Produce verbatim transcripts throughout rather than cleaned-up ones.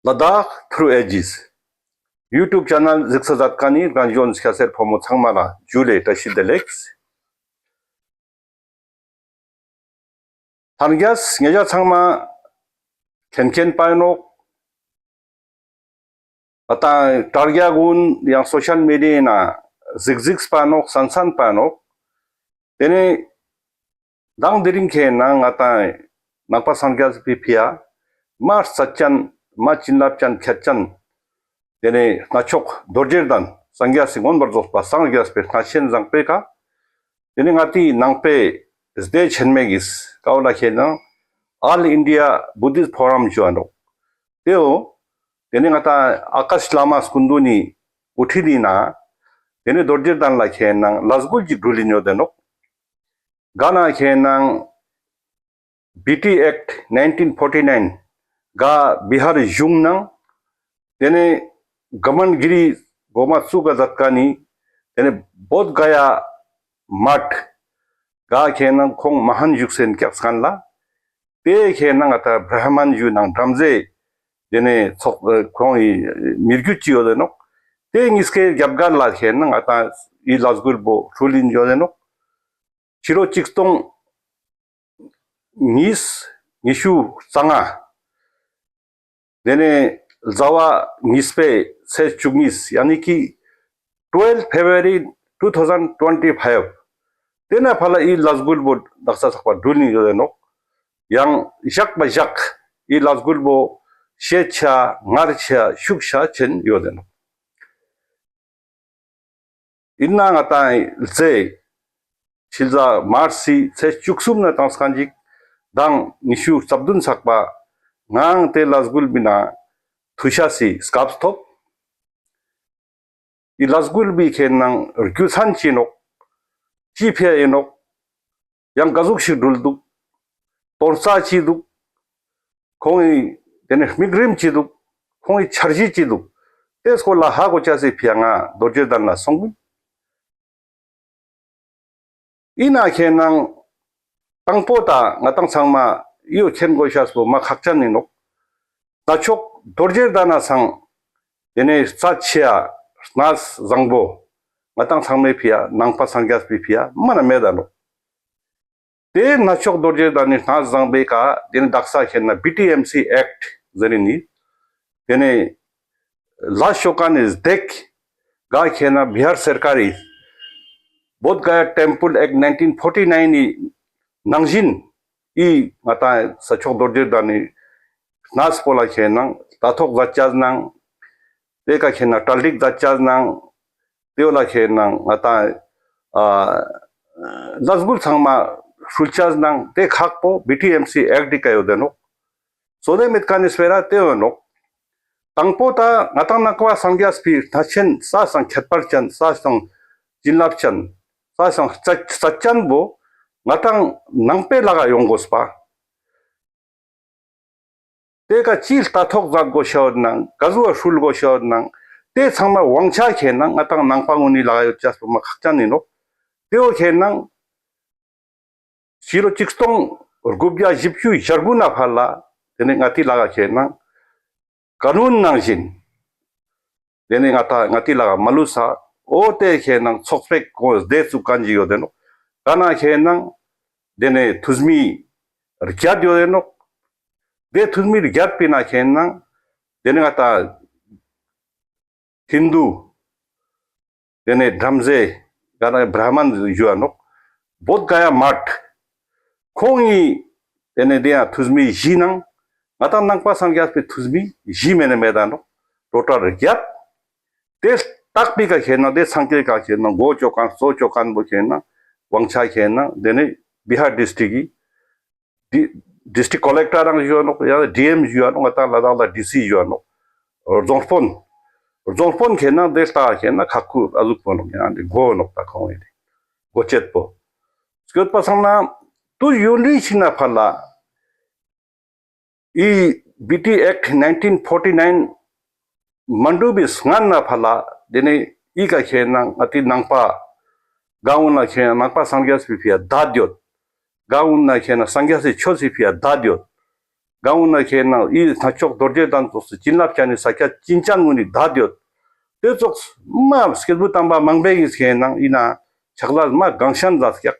Ladakh Through Ages YouTube channel གཟིགས་ས་མཛད་མཁན་ནི་རྒན་གཞོན་སྐྱ་སེར་ཕོ་མོ་ཚང་མ་ལ་ཇུ་ལེ་བཀྲ་ཤིས་བདེ་ལེགས། ལྷན་རྒྱས་ཉེ་ཞ་ཚང་མ་མཁྱེན་མཁྱེན་པ་ཨིན་ནོག། ཨ་ད་དྲ་རྒྱ་གུན་ཡང་སོ་ཤལ་མི་ཌི་ཡའི་ནང་གཟིགས་གཟིགས་པ་ཨིན་ནོག། གསན་གསན་པ་ཨིན་ནོག། ཏེ་ནེ་མདང་དེ་རིང་ཁེ་ནང་ང་ཏང་ནང་པ་སངས་རྒྱས་པའི་ཕི་ཡ་མ་རྩ་ཅན་མ་བྱིན་རླབས་ཅན་ཁྱད་ཅན་ཏེ་ནེ་གནས་མཆོག་རྡོ་རྗེ་གདན་སངས་རྒྱས་སི་མངོན་པར་རྫོགས་པ་སངས་རྒྱས་པའི་གནས་ཆེན་བཟང་པོའི་ཀ་ཏེ་ནེ་ང་ཏི་ནང་པའི་སྡེ་ཆེན་མོའི་ཀ་བོ་ལ་ཁེ་ནང་All India Buddhist Forum ཞུ་བ་ནོག། ཏེའོ་ཏེ་ནེ་ང་ཏང་ཨ་ཀཱཤ་བླ་མ་སྐུ་མདུན་ནི་དབུ་ཁྲིད་ནི་ནང་ཏེ་ནེ་རྡོ་རྗེ་གདན་ལ་ཁེ་ནང་ལས་འགུལ་ཅིག་གྲུལ་ལིན་ཡོད་དེ་ནོག། ག་ན་ཁེ་ནང་བི་ཊི་ཨེཀྚ་ནཱའིན་ཊིན་ཕོར་ཊི་ནཱའིན་ག་བི་ཧར་གཞུང་ནང་ཏེ་ནེ་ག་མན་གི་རི་གོ་མ་ཙུགས་ཀ་མཛད་མཁན་ནི་ཏེ་ནེ་བོདྷ་ག་ཡ་མཐ་ག་ཁེ་ནང་ཁོང་མ་ཧཱན་བཞུགས་སའི་ཀྱག་མཁན་ལ་ཏེ་ཁེ་ནང་ང་ཏང་བྲ་ཧ་མན་ཞུ་ནང་བྲམ་ཟེ་ཏེ་ནེ་ཚོགས་ཁོང་ངི་མི་རྒྱུད་ཅིག་ཡོད་དེ་ནོག། ཏེ་ཉིས་ཀའི་རྒྱབ་འགལ་ལ་ཁེ་ནང་ང་ཏང་འི་ལས་འགུལ་བོ་གྲུལ་ལིན་ཡོད་དེ་ནོག། ཕྱི་ལོ་ཆིག་སྟོང་ཉིས་ཉི་ཤུ་རྩ་ལྔ། ཏེ་ནེ་ཟླ་བ་ཉིས་པའི་ཚེས་བཅུ་གཉིས་ཡ་ནི་ཀི་twelve February two thousand twenty five། ཏེ་ནེ་ཕར་ལ་འི་ལས་འགུལ་བོ་དག་ས་ཚག་པ་གྲུལ་ལིན་ཡོད་དེ་ནོག། ཡང་ཞག་པ་ཞག་འི་ལས་འགུལ་བོ་ཤེད་ཆེ་ངར་ཆེ་ཤུགས་ཆེ་ཆེན་ཡོད་དེ་ནོག། ཨིན་ན་ང་ཏང་ལ་ཟེ་ཕྱི་ཟླ་མར་སི་ཚེས་བཅུ་གསུམ་ནེ་ཏང་སྐན་ཅིག་དང་ཉི་ཤུ་རྩ་བདུན་ཚག་པ་ངའང་ཏེ་ལས་འགུལ་བི་ནང་ཐུག་ཤེས་སི་སྐབས་ཐོབ། འི་ལས་འགུལ་བི་ཁེ་ནང་རྒྱུ་མཚན་ཅི་ནོག། ཅི་ཕི་ཡ་ཨིན་ནོག། ཡང་ག་ཟུག་ཞིག་གྲུལ་དུག། དོན་རྩ་ཅི་དུག། ཁོང་ངི་ཏེ་ནེ་དམིགས་རིམ་ཅི་དུག། ཁོང་ངི་འཆར་གཞི་ཅི་དུག། ཏེ་སྐོར་ལ་ཧ་གོ་ཅེས་སི་ཕི་ཡ་ང་རྡོ་རྗེ་གདན་ལ་སོང་གུན། ཨིན་ན་ཁེ་ནང་དང་པོ་ད་ང་ཏང་ཚང་མ་འི་བོ་མཁྱེན་གོས་ཤེས་པོ་མ་ཁག་ཅན་ཨིན་ནོག། གནས་མཆོག་རྡོ་རྗེ་གདན་ན་སང་ཏེ་ནེ་རྩ་ཆེ་ཡ་གནས་བཟང་པོ་ང་ཏང་ཚང་མའི་ཕི་ཡ་ནང་པ་སངས་རྒྱས་པའི་ཕི་ཡ་མ་ན་མེད་ད་ནོག། ཏེ་གནས་མཆོག་རྡོ་རྗེ་གདན་ནི་གནས་བཟང་པོའི་ཀ་ཏེ་ནེ་དག་ས་ཁེ་ནང་བི་ཊི་ཨེམ་སི་ཨེཀྚ་ཟེར་ནི་ཏེ་ནེ་ལ་ཤོ་ཀ་ནི་སྡེག་ག་ཁེ་ནང་བི་ཧར་སར་ཀར་རི་བོདྷ་ག་ཡ་ཊེམ་པལ་ཨེཀྚ་ནཱའིན་ཊིན་ཕོར་ཊི་ནཱའིན་ནི་ནང་བཞིན་འི་ང་ཏང་གནས་མཆོག་རྡོ་རྗེ་གདན་ནི་གནས་པོ་ལ་ཁེ་ནང་ལྟ་རྟོག་མཛད་ཅེས་ནང་ཏེ་ཀ་ཁེ་ནང་གྲ་སྒྲིག་མཛད་ཅེས་ནང་ཏེ་བོ་ལ་ཁེ་ནང་ང་ཏང་ཨ་ལས་འགུལ་ཚང་མ་གྲུལ་ཅེས་ནང་ཏེ་ཁག་པོ་བི་ཊི་ཨེམ་སི་ཨེཀྚ་འདི་ཀ་ཡོད་དེ་ནོག། སོ་ཏེ་མེད་མཁན་ནི་སྤེ་ར་ཏེ་ཡོད་ནོག། དང་པོ་ད་ང་ཏང་ནང་པ་སངས་རྒྱས་པའི་གནས་ཆེན་ས་སང་ཁྱད་པར་ཅན་ས་སང་བྱིན་རླབས་ཅན་ས་སང་རྩ་རྩ་ཅན་པོ་ང་ཏང་ནང་པའི་ལག་ག་ཡོང་གོས་པ། ཏེ་ཀ་ཅི་ལྟ་རྟོག་མཛད་གོས་ཤེས་ནང་ག་ཟུག་གྲུལ་གོས་ཤེས་ནང་ཏེ་ཚང་མ་དབང་ཆ་ཁེ་ནང་ང་ཏང་ནང་པ་གུན་ནི་ལག་ག་ཡོད་ཅེས་པོ་མ་ཁག་ཅན་ཨིན་ནོག། ཏེ་བོ་ཁེ་ནང་ཕྱི་ལོ་ཆིག་སྟོང་དགུ་བརྒྱ་བཞི་བཅུ་ཞེ་དགུ་ནེ་ཕར་ལ་ཏེ་ནེ་ང་ཏི་ལག་ག་ཁེ་ནང་ཀ་ནུན་ནང་བཞིན་ཏེ་ནེ་ང་ཏ་ང་ཏི་ལག་ག་མ་ལུས་ས་འོ་ཏེ་ཁེ་ནང་ཚོགས་པའི་ཁོངས་སྡེ་བཙུགས་མཁན་ཅིག་ཡོད་དེ་ནོག། ཀ་ནེ་ཁེ་ནང་ཏེ་ནེ་ཐུས་མི་བརྒྱད་ཡོད་དེ་ནོག། ཏེ་ཐུས་མི་བརྒྱད་པོའི་ནང་ཁེ་ནང་ཏེ་ནེ་ང་ཏ་ཧིན་དུ། ཏེ་ནེ་བྲམ་ཟེ་ག་ན་བྲ་མན་ཞུ་བ་ནོག། བོདྷ་ག་ཡ་མཐ། ཁོང་ངི་ཏེ་ནེ་ཏེ་ཡང་ཐུས་མི་བཞི་ནང་ང་ཏང་ནང་པ་སངས་རྒྱས་པའི་ཐུས་མི་བཞི་མེད་ན་མེད་ད་ནོག། ཊོ་ཊལ་བརྒྱད། ཏེ་ལྟག་པའི་ཀ་ཁེ་ནང་ཏེ་ཚང་ཀའི་ཀ་ཁེ་ནང་མགོ་ཅོ་མཁན་གཙོ་ཅོ་མཁན་པོ་ཁེ་ནང་དབང་ཆ་ཁེ་ནང་ཏེ་ནེ་བི་ཧར་ཌིས་ཊིཀ་གི་ཌི་ཌིས་ཊིཀ་ཀོ་ལེག་ཊར་རང་ཞུ་བ་ནོག། ཡང་ཌི་ཨེམ་ཞུ་བ་ནོག། ང་ཏང་ལ་དྭགས་ལ་ཌི་སི་ཞུ་བ་ནོག། རྫོང་དཔོན། རྫོང་དཔོན་ཁེ་ནང་ཏེ་ལྟ་ཁེ་ནང་ཁག་ཁུར་ཨ་ཟུག་པོ་ནོག། ཡང་ཏེ་མགོ་ནོག་ད་ཁོང་ངི་མགོ་བྱེད་པོ། སྐྱོད་པ་སང་ན་དུས་ཡུན་རིང་ཞིག་ནེ་ཕར་ལ་འི་བི་ཊི་ཨེཀཊ་ནཱའིན་ཊིན་ཕོར་ཊི་ནཱའིན་མ་གྲུབ་པའི་སྔན་ནེ་ཕར་ལ་ཏེ་ནེ་འི་ཀ་ཁེ་ནང་ང་ཏི་ནང་པ་ག་གུན་ན་ཁེ་ནང་ནང་པ་སངས་རྒྱས་པའི་ཕི་ཡ་དད་ཡོད། ག་གུན་ན་ཁེ་ནང་སངས་རྒྱས་སི་ཆོས་སི་ཕི་ཡ་དད་ཡོད། གང་འོ་ན་ཁེ་ནང་ཨི་གནས་མཆོག་རྡོ་རྗེ་གདན་ཙོགས་སི་བྱིན་རླབས་ཅན་ནི་ས་ཆ་ཅིན་ཅན་ངུན་ནི་དད་ཡོད། དེ་ཙོགས་མ་སྐྱེས་བུ་དམ་པ་མང་པོའི་ཁེ་ནང་ཨི་ན་ཕྱག་ལས་མ་གང་ཤན་མཛད་ཀྱག།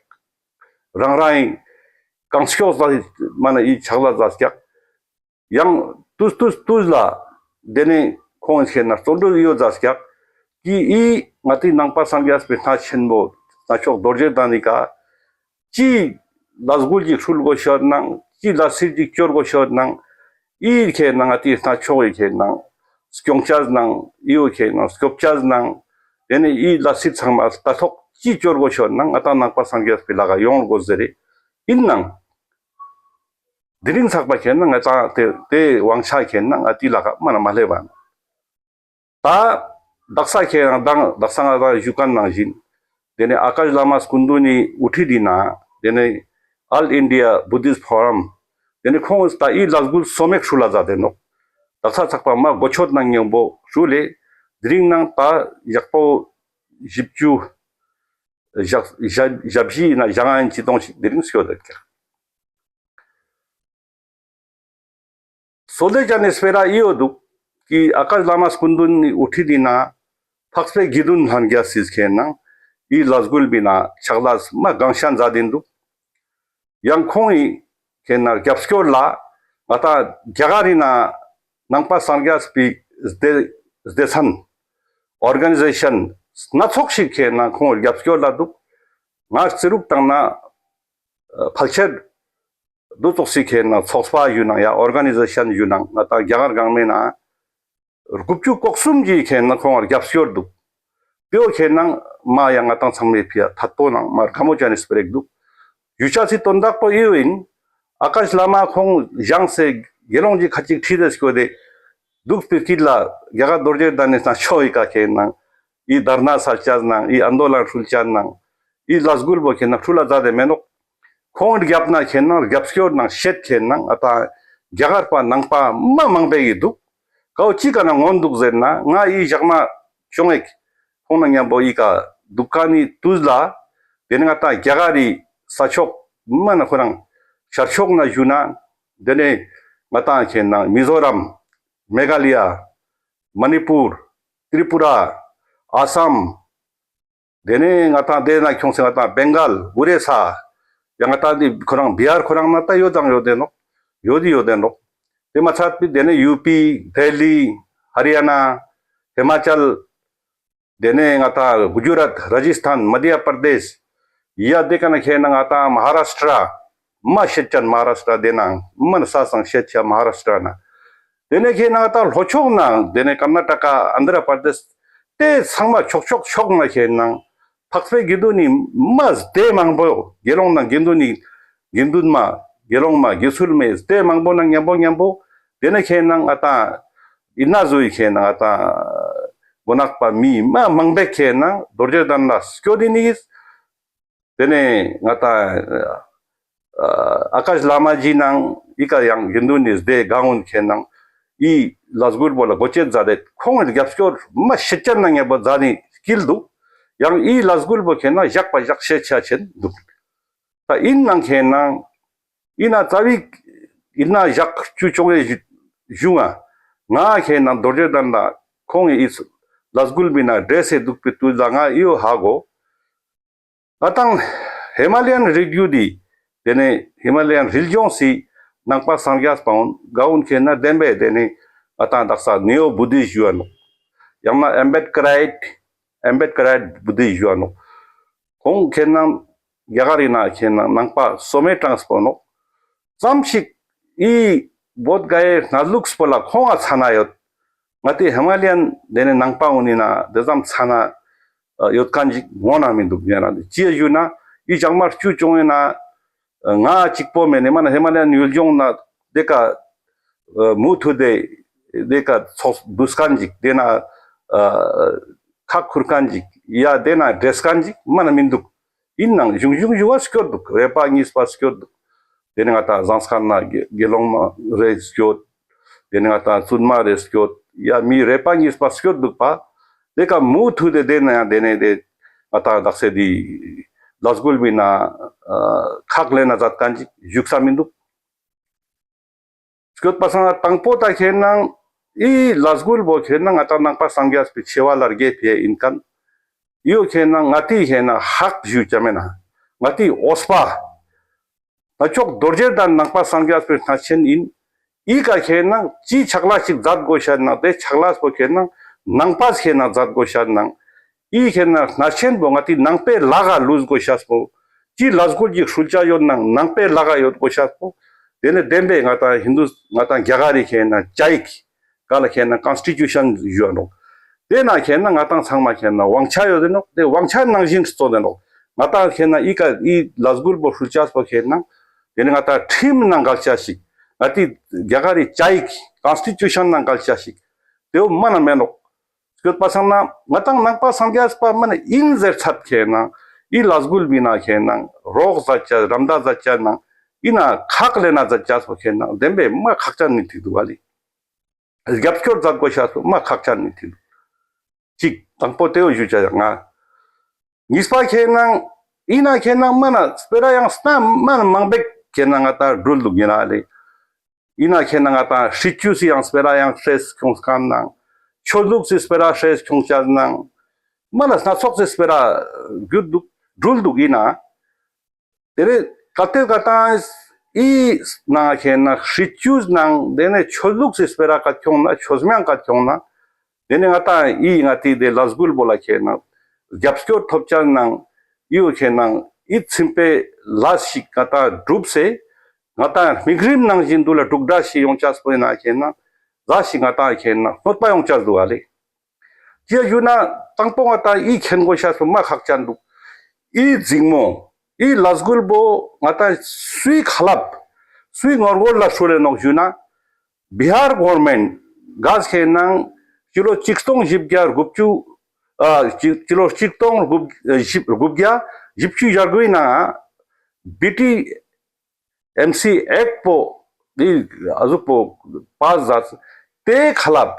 རང་རང་ཨི་གང་ཤོག་མཛད་མ་ན་ཨི་ཕྱག་ལས་མཛད་ཀྱག། ཡང་ཏུས་ཏུས་ཏུས་ལ་དེ་ནས་ཁོང་ཁེ་ནང་བརྩོན་འགྲུས་ཡོད་མཛད་ཀྱག། ཀི་ཨི་ང་ཏི་ནང་པ་སངས་རྒྱས་པའི་གནས་ཆེན་པོ་གནས་མཆོག་རྡོ་རྗེ་གདན་ནི་ཀ་ཅི་ལས་འགུལ་ཅིག་ཧྲུལ་དགོས་ཤོད་ནང་ཅི་ལས་སིལ་ཅིག་ཅོར་དགོས་ཤོད་ནང་ཨི་ཁེ་ནང་ང་ཏི་གནས་མཆོག་ཨི་ཁེ་ནང་སྐྱོང་ཅས་ནང་ཨི་བོ་ཁེ་ནང་སྐྱོབ་ཅས་ནང་དེ་ནས་ཨི་ལས་སིལ་ཚང་མ་ལྟ་ཐོག་ཅི་ཅོར་དགོས་ཤོད་ནང་ང་ཏང་ནང་པ་སངས་རྒྱས་པའི་ལག་ག་ཡོང་དགོས་ཟེར་རེ། ཨིན་ནང་དེ་རིང་ཚག་པ་ཁེ་ནང་ང་ཏང་དེ་དེ་དབང་ཆ་ཁེ་ནང་ང་ཏི་ལག་ག་མ་ན་མ་སླེབས་པ། ད་དག་ས་ཁེ་ནང་དང་དག་ས་ང་ཏང་ཞུ་མཁན་ནང་བཞིན་དེ་ནས་ཨ་ཀཱཤ་བླ་མ་སྐུ་མདུན་ནི་དབུ་ཁྲིད་དི་ནང་དེ་ནས་All India Buddhist Forum དེ་ནས་ཁོང་ད་ཨི་ལས་འགུལ་སོ་མེག་ཧྲུལ་ལ་མཛད་དེ་ནོག། དག་ས་ཚག་པ་མ་གོ་ཆོད་ནང་མཉམ་པོ་ཧྲུལ་ལེ་དེ་རིང་ནང་ད་ཞག་པོ་བཞི་བཅུ་ཞག་ཞག་ཞག་བཞི་ཡིན་ན་ཞག་ཨན་ཅི་གཏོང་ཞིག་དེ་རིང་སྐྱོད་དེ་ཀྱག། སོ་ལེ་ཅན་ནི་སྤེ་ར་ཨི་ཡོད་འདུག་ཀི་ཨ་ཀཱཤ་བླ་མ་སྐུ་མདུན་ནི་དབུ་ཁྲིད་དི་ནང་འཕགས་པའི་དགེ་འདུན་ལྷན་རྒྱས་སི་ཁེ་ནང་ཨི་ལས་འགུལ་བི་ནང་ཕྱག་ལས་མ་གང་ཤན་མཛད་དེ་འདུག། ཡང་ཁོང་ངི་ཁེ་ནང་རྒྱབ་སྐྱོར་ལ་ང་ཏང་རྒྱ་གར་རི་ནང་ནང་པ་སངས་རྒྱས་པའི་སྡེ་སྡེ་ཚན་ཨོར་ག་ནི་ཟེ་ཤན་སྣ་ཚོགས་ཤིག་ཁེ་ནང་ཁོང་ངི་རྒྱབ་སྐྱོར་ལ་འདུག། ང་རྩི་རུག་བཏང་ན་ཕལ་ཆེར་འདུ་ཚོགས་སི་ཁེ་ནང་ཚོགས་པ་ཞུ་ནང་ཡ་ཨོར་ག་ནི་ཟེ་ཤན་ཞུ་ནང་ང་ཏང་རྒྱ་གར་གང་མེད་ན་དགུ་བཅུ་གོ་གསུམ་གྱི་ཁེ་ནང་ཁོང་ང་རྒྱབ་སྐྱོར་འདུག། དེའོ་ཁེ་ནང་མ་ཡང་ང་ཏང་ཚང་མའི་ཕི་ཡ་ཐད་པོ་ནང་མ་དགའ་མོ་ཅན་ནི་སྤེ་ར་ཞིག་འདུག། ཞུ་ཆ་སི་དོན་དག་པོ་ཨི་བོ་ཨིན། ཨ་ཀཱཤ་བླ་མ་ཁོང་བཞེངས་སེ་དགེ་སློང་གི་ཁ་ཅིག་ཁྲིད་དེ་སྐྱོད་དེ་འདུག་པའི་དཀྱིལ་ལ་རྒྱ་གར་རྡོ་རྗེ་གདན་ནི་ནང་ཆོས་ཡི་ཀ་ཁེ་ནང་ཨི་དར་ན་ས་ཆ་ནང་ཨི་ཨན་དོ་ལན་ཧྲུལ་ཆ་ནང་ཨི་ལས་འགུལ་བོ་ཁེ་ནང་ཧྲུལ་ལ་མཛད་དེ་མེད་ནོག། ཁོང་རྒྱབ་ན་ཁེ་ནང་རྒྱབ་སྐྱོར་ནང་ཤེད་ཁེ་ནང་ཨ་ད་རྒྱ་གར་པ་ནང་པ་མ་མང་པོ་ཡི་འདུག། ཀའོ་ཅི་ཀ་ན་མངོན་འདུག་ཟེར་ན་ང་ཨི་ཞག་མ་ཅོང་ཨེག་ཁོང་ན་མཉམ་པོ་ཨི་ཀ་འདུག་ཀ་ནི་དུས་ལ་དེ་ནི་ང་ཏང་རྒྱ་གར་རི་ས་ཕྱོགས་མ་ན་ཁོ་རང་ཤར་ཕྱོགས་ན་ཞུ་ན་དེ་ནི་ང་ཏང་ཁེ་ནང་མི་ཛོ་རམ་མེ་གྷ་ལི་ཡ་མ་ནི་པུར་ཏྲི་པུ་ར་ཨ་སམ། དེ་ནས་ང་ཏང་དེ་ན་ཁྱོངས་སེ་ང་ཏང་བེང་གལ་འུ་རེ་ས་ཡང་ང་ཏང་དེ་ཁོ་རང་བི་ཧར་ཁོ་རང་ན་ད་ཡོད་དང་ཡོད་དེ་ནོག། ཡོད་དེ་ཡོད་དེ་ནོག། དེ་མ་ཚད་པའི་དེ་ནས་ཡུ་པི་དིལ་ལི་ཧ་རི་ཡ་ན་ཧི་མ་ཅལ། དེ་ནས་ང་ཏང་གུ་ཇུ་རཱཏ་རཱ་ཇི་སྟན་མ་དྷྱ་པར་དེཤ། ཡ་དེ་ཀ་ན་ཁེ་ན་ང་ཏང་མ་ཧ་རཱ་ཤྟྲ། མ་ཤེད་ཅན་མ་ཧ་རཱ་ཤྟྲ་དེ་ནང་མ་ན་ས་སང་ཤེད་ཆ་མ་ཧ་རཱ་ཤྟྲ་ན། དེ་ནས་ཁེ་ན་ད་ལྷོ་ཕྱོགས་ནང་དེ་ནས་ཀར་ན་ཊ་ཀ་ཨན་དྷྲ་པར་དེཤ་དེ་ཚང་མ་ཕྱོགས་ཕྱོགས་ཕྱོགས་ན་ཁེ་ནང་འཕགས་པའི་དགེ་འདུན་ནི་མ་སྡེ་མང་པོ་དགེ་སློང་ནང་དགེ་འདུན་ནི་དགེ་འདུན་མ་དགེ་སློང་མ་དགེ་ཚུལ་མའི་སྡེ་མང་པོ་ནང་མཉམ་པོ་མཉམ་པོ་དེ་ནས་ཁེ་ནང་ང་ཏང་ཨི་ན་ཟུའི་ཁེ་ནང་ང་ཏང་མགོ་ནག་པ་མི་མ་མང་པོ་ཁེ་ནང་རྡོ་རྗེ་གདན་ལ་སྐྱོད་དེ་ནི། དེ་ནས་ང་ཏང་ཨ་ཨ་ཀཱཤ་བླ་མ་ཇི་ནང་ཨི་ཀ་ཡང་དགེ་འདུན་ནི་སྡེ་གང་འོན་ཁེ་ནང་ཨི་ལས་འགུལ་བོ་ལ་སྒོ་ཅེད་མཛད་དེ་ཁོང་གི་རྒྱབ་སྐྱོར་མ་ཤེད་ཅན་ན་ངེས་པོ་མཛད་ནི་སྐྱིལ་འདུག། ཡང་ཨི་ལས་འགུལ་བོ་ཁེ་ནང་ཞག་པ་ཞག་ཤེད་ཆ་ཆེན་འདུག། ད་ཨིན་ནང་ཁེ་ནང་ཨི་ན་རྩ་བའི་ཨི་ན་ཞག་བཅུ་ཅོང་ངེ་བཞུགས་ང་ང་ཁེ་ནང་རྡོ་རྗེ་གདན་ལ་ཁོང་གི་ཨི་ལས་འགུལ་བི་ན་འདྲེས་སེ་འདུག་པའི་དུས་ལ་ང་ཨི་བོ་ཧ་གོ། ང་ཏང་ཧི་མ་ལ་ཡན་རི་རྒྱུད་དི་དེ་ནས་ཧི་མ་ལ་ཡན་རི་ལྗོངས་སི་ནང་པ་སངས་རྒྱས་པ་འོན་ག་འོན་ཁེ་ན་བདེན་པའི་དེ་ནས་ང་ཏང་དག་ས་ནེའོ་བུ་དིསྟ་ཞུ་བ་ནོག། ཡང་ན་ཨེམ་བེད་ཀ་རའིཊ་ཨེམ་བེད་ཀ་རའིཊ་བུ་དིསྟ་ཞུ་བ་ནོག། ཁོང་ཁེ་ན་རྒྱ་གར་རི་ན་ཁེ་ན་ནང་པ་སོ་མའི་གྲངས་པོ་ནོག། ཙམ་ཞིག་ཨི་བོད་ག་ཡེ་གནས་ལུགས་པོ་ལ་ཁོང་ང་ཚ་ན་ཡོད། ང་ཏི་ཧི་མ་ལ་ཡན་དེ་ནས་ནང་པ་འོ་ནི་ན་དེ་ཙམ་ཚ་ན་ཡོད་མཁན་ཅིག་ངོ་ན་མི་འདུག་ཡང་ན་ཅི་ཡ་ཞུ་ན་ཨི་ཞག་མ་བཅུ་ཅོང་ངེ་ན་ང་གཅིག་པོ་མེད་ནས་མ་ན་ཧི་མ་ལ་ཡན་ཡུལ་ལྗོངས་ན་དེ་ཀ་མུ་མཐུད་དེ་དེ་ཀ་ཚོགས་འདུས་མཁན་ཅིག་དེ་ན་ཁག་ཁུར་མཁན་ཅིག་ཡ་དེ་ན་འདྲེས་མཁན་ཅིག་མ་ན་མི་འདུག། ཨིན་ནང་ཞུང་ཞུང་ཞུ་བ་སྐྱོད་འདུག། རེ་པ་གཉིས་པ་སྐྱོད་འདུག། དེ་ནས་ང་ཏང་ཟངས་དཀར་ན་དགེ་དགེ་སློང་མ་རེ་སྐྱོད། དེ་ནས་ང་ཏང་བཙུན་མ་རེ་སྐྱོད། ཡ་མི་རེ་པ་གཉིས་པ་སྐྱོད་འདུག་པ། དེ་ཀ་མུ་མཐུད་དེ་དེ་ན་ཡང་དེ་ནས་དེ་ང་ཏང་དག་ས་དེ་ལས་འགུལ་བི་ན་ཁག་ལེན་ན་མཛད་མཁན་ཅིག་བཞུགས་ས་མི་འདུག། སྐྱོད་པ་སང་ན་དང་པོ་ད་ཁེ་ནང་ཨི་ལས་འགུལ་བོ་ཁེ་ནང་ང་ཏང་ནང་པ་སངས་རྒྱས་པའི་ཆེ་བ་ལ་རྒྱས་ཕི་ཨིན་ཁན། ཡོ་ཁེ་ནང་ང་ཏི་ཁེ་ནང་ཧག་ཞུ་ཅ་མེན་ན། ང་ཏི་འོས་པ། ད་ཅོག་རྡོ་རྗེ་གདན་ནང་པ་སངས་རྒྱས་པའི་གནས་ཆེན་ཨིན། ཨི་ཀ་ཁེ་ནང་ཅི་ཕྱག་ལས་ཤིག་མཛད་དགོས་ཤ་ནང་དེ་ཕྱག་ལས་པོ་ཁེ་ནང་ནང་པ་ཁེ་ནང་མཛད་དགོས་ཤ་ནང་། ཨི་ཁེ་ནང་གནས་ཆེན་པོ་ང་ཏི་ནང་པའི་ལག་ག་ལུས་དགོས་ཤ་པོ། ཅི་ལས་འགུལ་གྱི་ཧྲུལ་ཆ་ཡོད་ནང་ནང་པའི་ལག་ག་ཡོད་དགོས་ཤ་པོ། དེ་ནས་བདེན་པའི་ང་ཏང་ཧིན་དུ་ང་ཏང་རྒྱ་གར་རི་ཁེ་ནང་ཅའི་ཀ་ག་ལ་ཁེ་ནང་ཀོན་སི་ཊི་ཊུ་ཤན་ཡོད་ནོག། དེ་ན་ཁེ་ནང་ང་ཏང་ཚང་མ་ཁེ་ནང་དབང་ཆ་ཡོད་དེ་ནོག། དེ་དབང་ཆ་ནང་བཞིན་སྩོལ་དེ་ནོག། ང་ཏང་ཁེ་ནང་ཨི་ཀ་ཨི་ལས་འགུལ་པོ་ཧྲུལ་ཆ་པོ་ཁེ་ནང་། དེ་ནས་ང་ཏང་ཁྲིམས་ནང་འགལ་ཆ་ཞིག། ང་ཏི་རྒྱ་གར་རི་ཅའི་ཀ་ཀོན་སི་ཊི་ཊུ་ཤན་ནང་འགལ་ཆ་ཞིག། དེ་བོ་མ་ན་མེད་ནོག། སྐྱོད་པ་སང་ན་ང་ཏང་ནང་པ་སངས་རྒྱས་པ་མ་ན་ཨིན་ཟེར་ཚད་ཁེ་ནང་ཨི་ལས་འགུལ་བི་ན་ཁེ་ནང་རོགས་མཛད་ཅ་རམ་མདའ་མཛད་ཅ་ནང་ཨི་ན་ཁག་ལེན་ན་མཛད་ཅ་པོ་ཁེ་ནང་བདེན་པའི་མ་ཁག་ཅན་ནི་ཐིག་འདུག་ག་ལེ། རྒྱབ་སྐྱོར་མཛད་དགོས་ཤ་སོ་མ་ཁག་ཅན་ནི་ཐིག་འདུག། གཅིག་དང་པོ་དེ་བོ་ཞུ་ཅ་ཡང་ང་། གཉིས་པ་ཁེ་ནང་ཨི་ན་ཁེ་ནང་མ་ན་སྤེ་ར་ཡང་སྣ་མ་ན་མང་པེག་ཁེ་ནང་ང་ཏང་འགྲུལ་འདུག་ཡིན་ན་ལེ། ཨི་ན་ཁེ་ནང་ང་ཏང་སྲིད་བྱུས་སི་ཡང་སྤེ་ར་ཡང་ཧྲེས་ཁྱོང་སྐམ་ནང་། ཆོས་ལུགས་སི་སྤེ་ར་ཧྲེས་ཁྱོང་ཅ་ནང་། མ་ན་སྣ་ཚོགས་སི་སྤེ་ར་རྒྱུད་འདུག་འགྲུལ་འདུག་ཡིན་ན། དེ་ནས་གལ་ཏེ་ང་ཏང་ཨི་ནང་ཁེ་ནང་སྲིད་བྱུས་ནང་དེ་ནས་ཆོས་ལུགས་སི་སྤེ་ར་ཀ་ཁྱོང་ན་ཆོས་མིང་ཀ་ཁྱོང་ན། དེ་ནས་ང་ཏང་ཨི་ང་ཏི་དེ་ལས་འགུལ་བོ་ལ་ཁེ་ནང་རྒྱབ་སྐྱོར་ཐོབ་ཅ་ནང་ཨི་བོ་ཁེ་ནང་ཨི་ཚིམ་པའི་ལས་ཤིག་ང་ཏང་སྒྲུབ་སེ། ང་ཏང་དམིགས་རིམ་ནང་བཞིན་དུ་ལ་དྲུག་སྒྲ་ཞིག་ཡོང་ཅ་སྤོ་ཡིན་ན་ཁེ་ནང་ལས་ཤིག་ང་ཏང་ཁེ་ནང་གནོད་པ་ཡོང་ཅ་འདུག་ག་ལེ། ཅི་ཡ་ཞུ་ན་དང་པོ་ང་ཏང་ཨི་མཁྱེན་དགོས་ཤ་སོ་མ་ཁག་ཅན་འདུག། ཨི་འཛིང་མོ། ཨི་ལས་འགུལ་བོ་ང་ཏང་སུའི་ཁ་ལབ། སུའི་ངོ་རྒོལ་ལ་ཧྲུལ་ལེ་ནོག་ཞུ་ན། བི་ཧར་གོ་ཝར་མེན་ག་ཁེ་ནང་སྤྱི་ལོ་ཆིག་སྟོང་བཞི་བརྒྱ་དགུ་བཅུ། ཨ་སྤྱི་སྤྱི་ལོ་ཆིག་སྟོང་དགུ་བཞི་དགུ་བརྒྱ་བཞི་བཅུ་ཞེ་དགུའི་ནང་བི་ཊི་ཨེམ་སི་ཨེཀྚ་པོ་འདི་ཨ་ཟུག་པོ་པཱས་མཛད། དེ་ཁ་ལབ་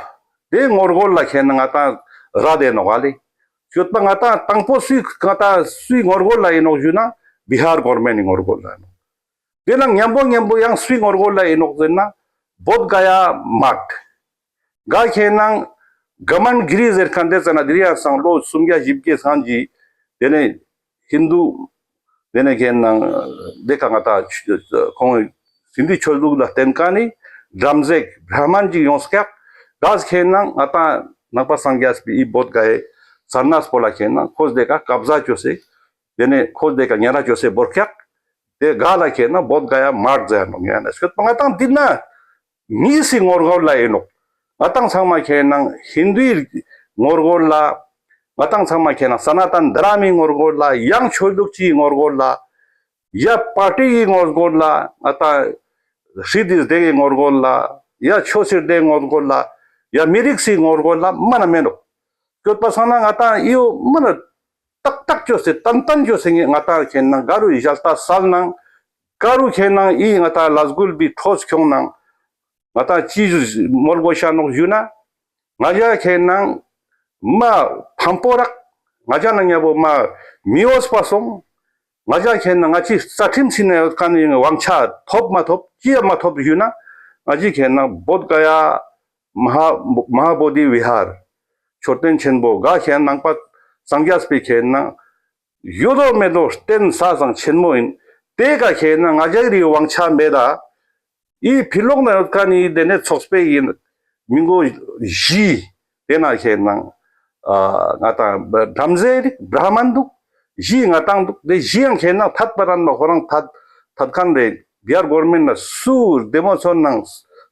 དེ་ངོ་རྒོལ་ལ་ཁེ་ནང་ང་ཏང་ར་དེ་ནོག་ག་ལེ། སྐྱོད་པ་ང་ཏང་དང་པོ་སུའི་ང་ཏང་སུའི་ངོ་རྒོལ་ལ་ཡིན་ནོག་ཞུ་ན་བི་ཧར་གོ་ཝར་མེན་ནི་ངོ་རྒོལ་ལ་ཡིན་ནོག། དེ་ནང་མཉམ་པོ་མཉམ་པོ་ཡང་སུའི་ངོ་རྒོལ་ལ་ཡིན་ནོག་ཟེར་ན་བོདྷ་ག་ཡ་མཐ། ག་ཁེ་ནང་ག་མན་གི་རི་ཟེར་ཁན་དེ་ཙ་ན་དེ་རིང་ཡང་སང་ལོ་སུམ་བརྒྱ་བཞི་བརྒྱ་སང་གི་དེ་ནས་ཧིན་དུ་དེ་ནས་ཁེ་ནང་དེ་ཀ་ང་ཏང་ཁོང་ཧིན་དུ་ཆོས་ལུགས་ལ་བརྟེན་ཁན་ནི་བྲམ་ཟེ་བྲ་མན་ཅིག་ཡོངས་ཀྱག། ག་ཁེ་ནང་ང་ཏང་ནང་པ་སངས་རྒྱས་པའི་ཨི་བོདྷ་ག་ཡའི་སར་ནཱཐ་པོ་ལ་ཁེ་ནང་ཁོས་དེ་ཀ་ཀབ་ཛ་ཅོས་སེ། དེ་ནས་ཁོས་དེ་ཀ་ཉེ་ར་ཅོས་སེ་བོར་ཀྱག། དེ་ག་ལ་ཁེ་ནང་བོདྷ་ག་ཡ་མཐ་ཟེར་ནོག་ཡང་ན་སྐྱོད་པ་ང་ཏང་འདི་ན་མིའི་སི་ངོ་རྒོལ་ལ་ཡིན་ནོག། ང་ཏང་ཚང་མ་ཁེ་ནང་ཧིན་དུའི་ངོ་རྒོལ་ལ། ང་ཏང་ཚང་མ་ཁེ་ནང་ས་ན་ཏན་དྷ་རམ་མི་ངོ་རྒོལ་ལ། ཡང་ཆོས་ལུགས་ཅིག་ངོ་རྒོལ་ལ། ཡ་པར་ཊི་ཡི་ངོ་རྒོལ་ལ། ང་ཏང་ཧྲི་དིས་དེ་གི་ངོ་རྒོལ་ལ། ཡ་ཆོས་སི་དེ་ངོ་རྒོལ་ལ། ཡ་མི་རིགས་སི་ངོ་རྒོལ་ལ་མ་ན་མེད་ནོག། སྐྱོད་པ་སང་ན་ང་ཏང་ཨི་བོ་མ་ན་ཏག་ཏག་ཅོས་སེ་ཏན་ཏན་ཅོས་སེ་ང་ཏང་ཁེ་ནང་ག་རུ་ཡི་ཞལ་ཏ་སལ་ནང་། ག་རུ་ཁེ་ནང་ཨི་ང་ཏང་ལས་འགུལ་བི་ཕྲོས་ཁྱོང་ནང་། ང་ཏང་ཅི་མོལ་དགོས་ཤ་ནོག་ཞུ་ན། ང་ཞ་ཁེ་ནང་མ་ཕམ་པོ་རག། ང་ཞ་ནང་ཉ་བོ་མ་མི་འོས་པ་སོང་། ང་ཞ་ཁེ་ནང་ང་ཅི་རྩ་ཁྲིམས་སི་ནང་ཡོད་ཁན་ནི་དབང་ཆ་ཐོབ་མ་ཐོབ་ཅི་ཡ་མ་ཐོབ་ཞུ་ན། ང་ཅི་ཁེ་ནང་བོདྷ་ག་ཡ་མ་ཧཱ་མ་ཧཱ་བོ་དྷི་བི་ཧར། མཆོད་རྟེན་ཆེན་པོ་ག་ཁེ་ནང་པ་སངས་རྒྱས་པའི་ཁེ་ནང་ཡོད་དོ་མེད་དོ་རྟེན་ས་སང་ཆེན་མོ་ཡིན། དེ་ག་ཁེ་ནང་ང་ཞ་རི་དབང་ཆ་མེད་ད། ཨི་ཕི་ལོག་ན་ཡོད་ཁན་ནི་དེ་ནས་ཚོགས་པའི་ཡིན་མི་མགོ་བཞི། དེ་ན་ཁེ་ནང་ཨ་ང་ཏང་བྲམ་ཟེ་རིགས་བྲ་མན་འདུག། བཞི་ང་ཏང་འདུག། དེ་བཞི་ཡང་ཁེ་ནང་ཐད་པ་རན་མ་ཁོ་རང་ཐད་ཐད་ཁན་རེད། བི་ཧར་གོ་ཝར་མེན་ན་སུ་བདེ་མོ་ཚོ་ནང་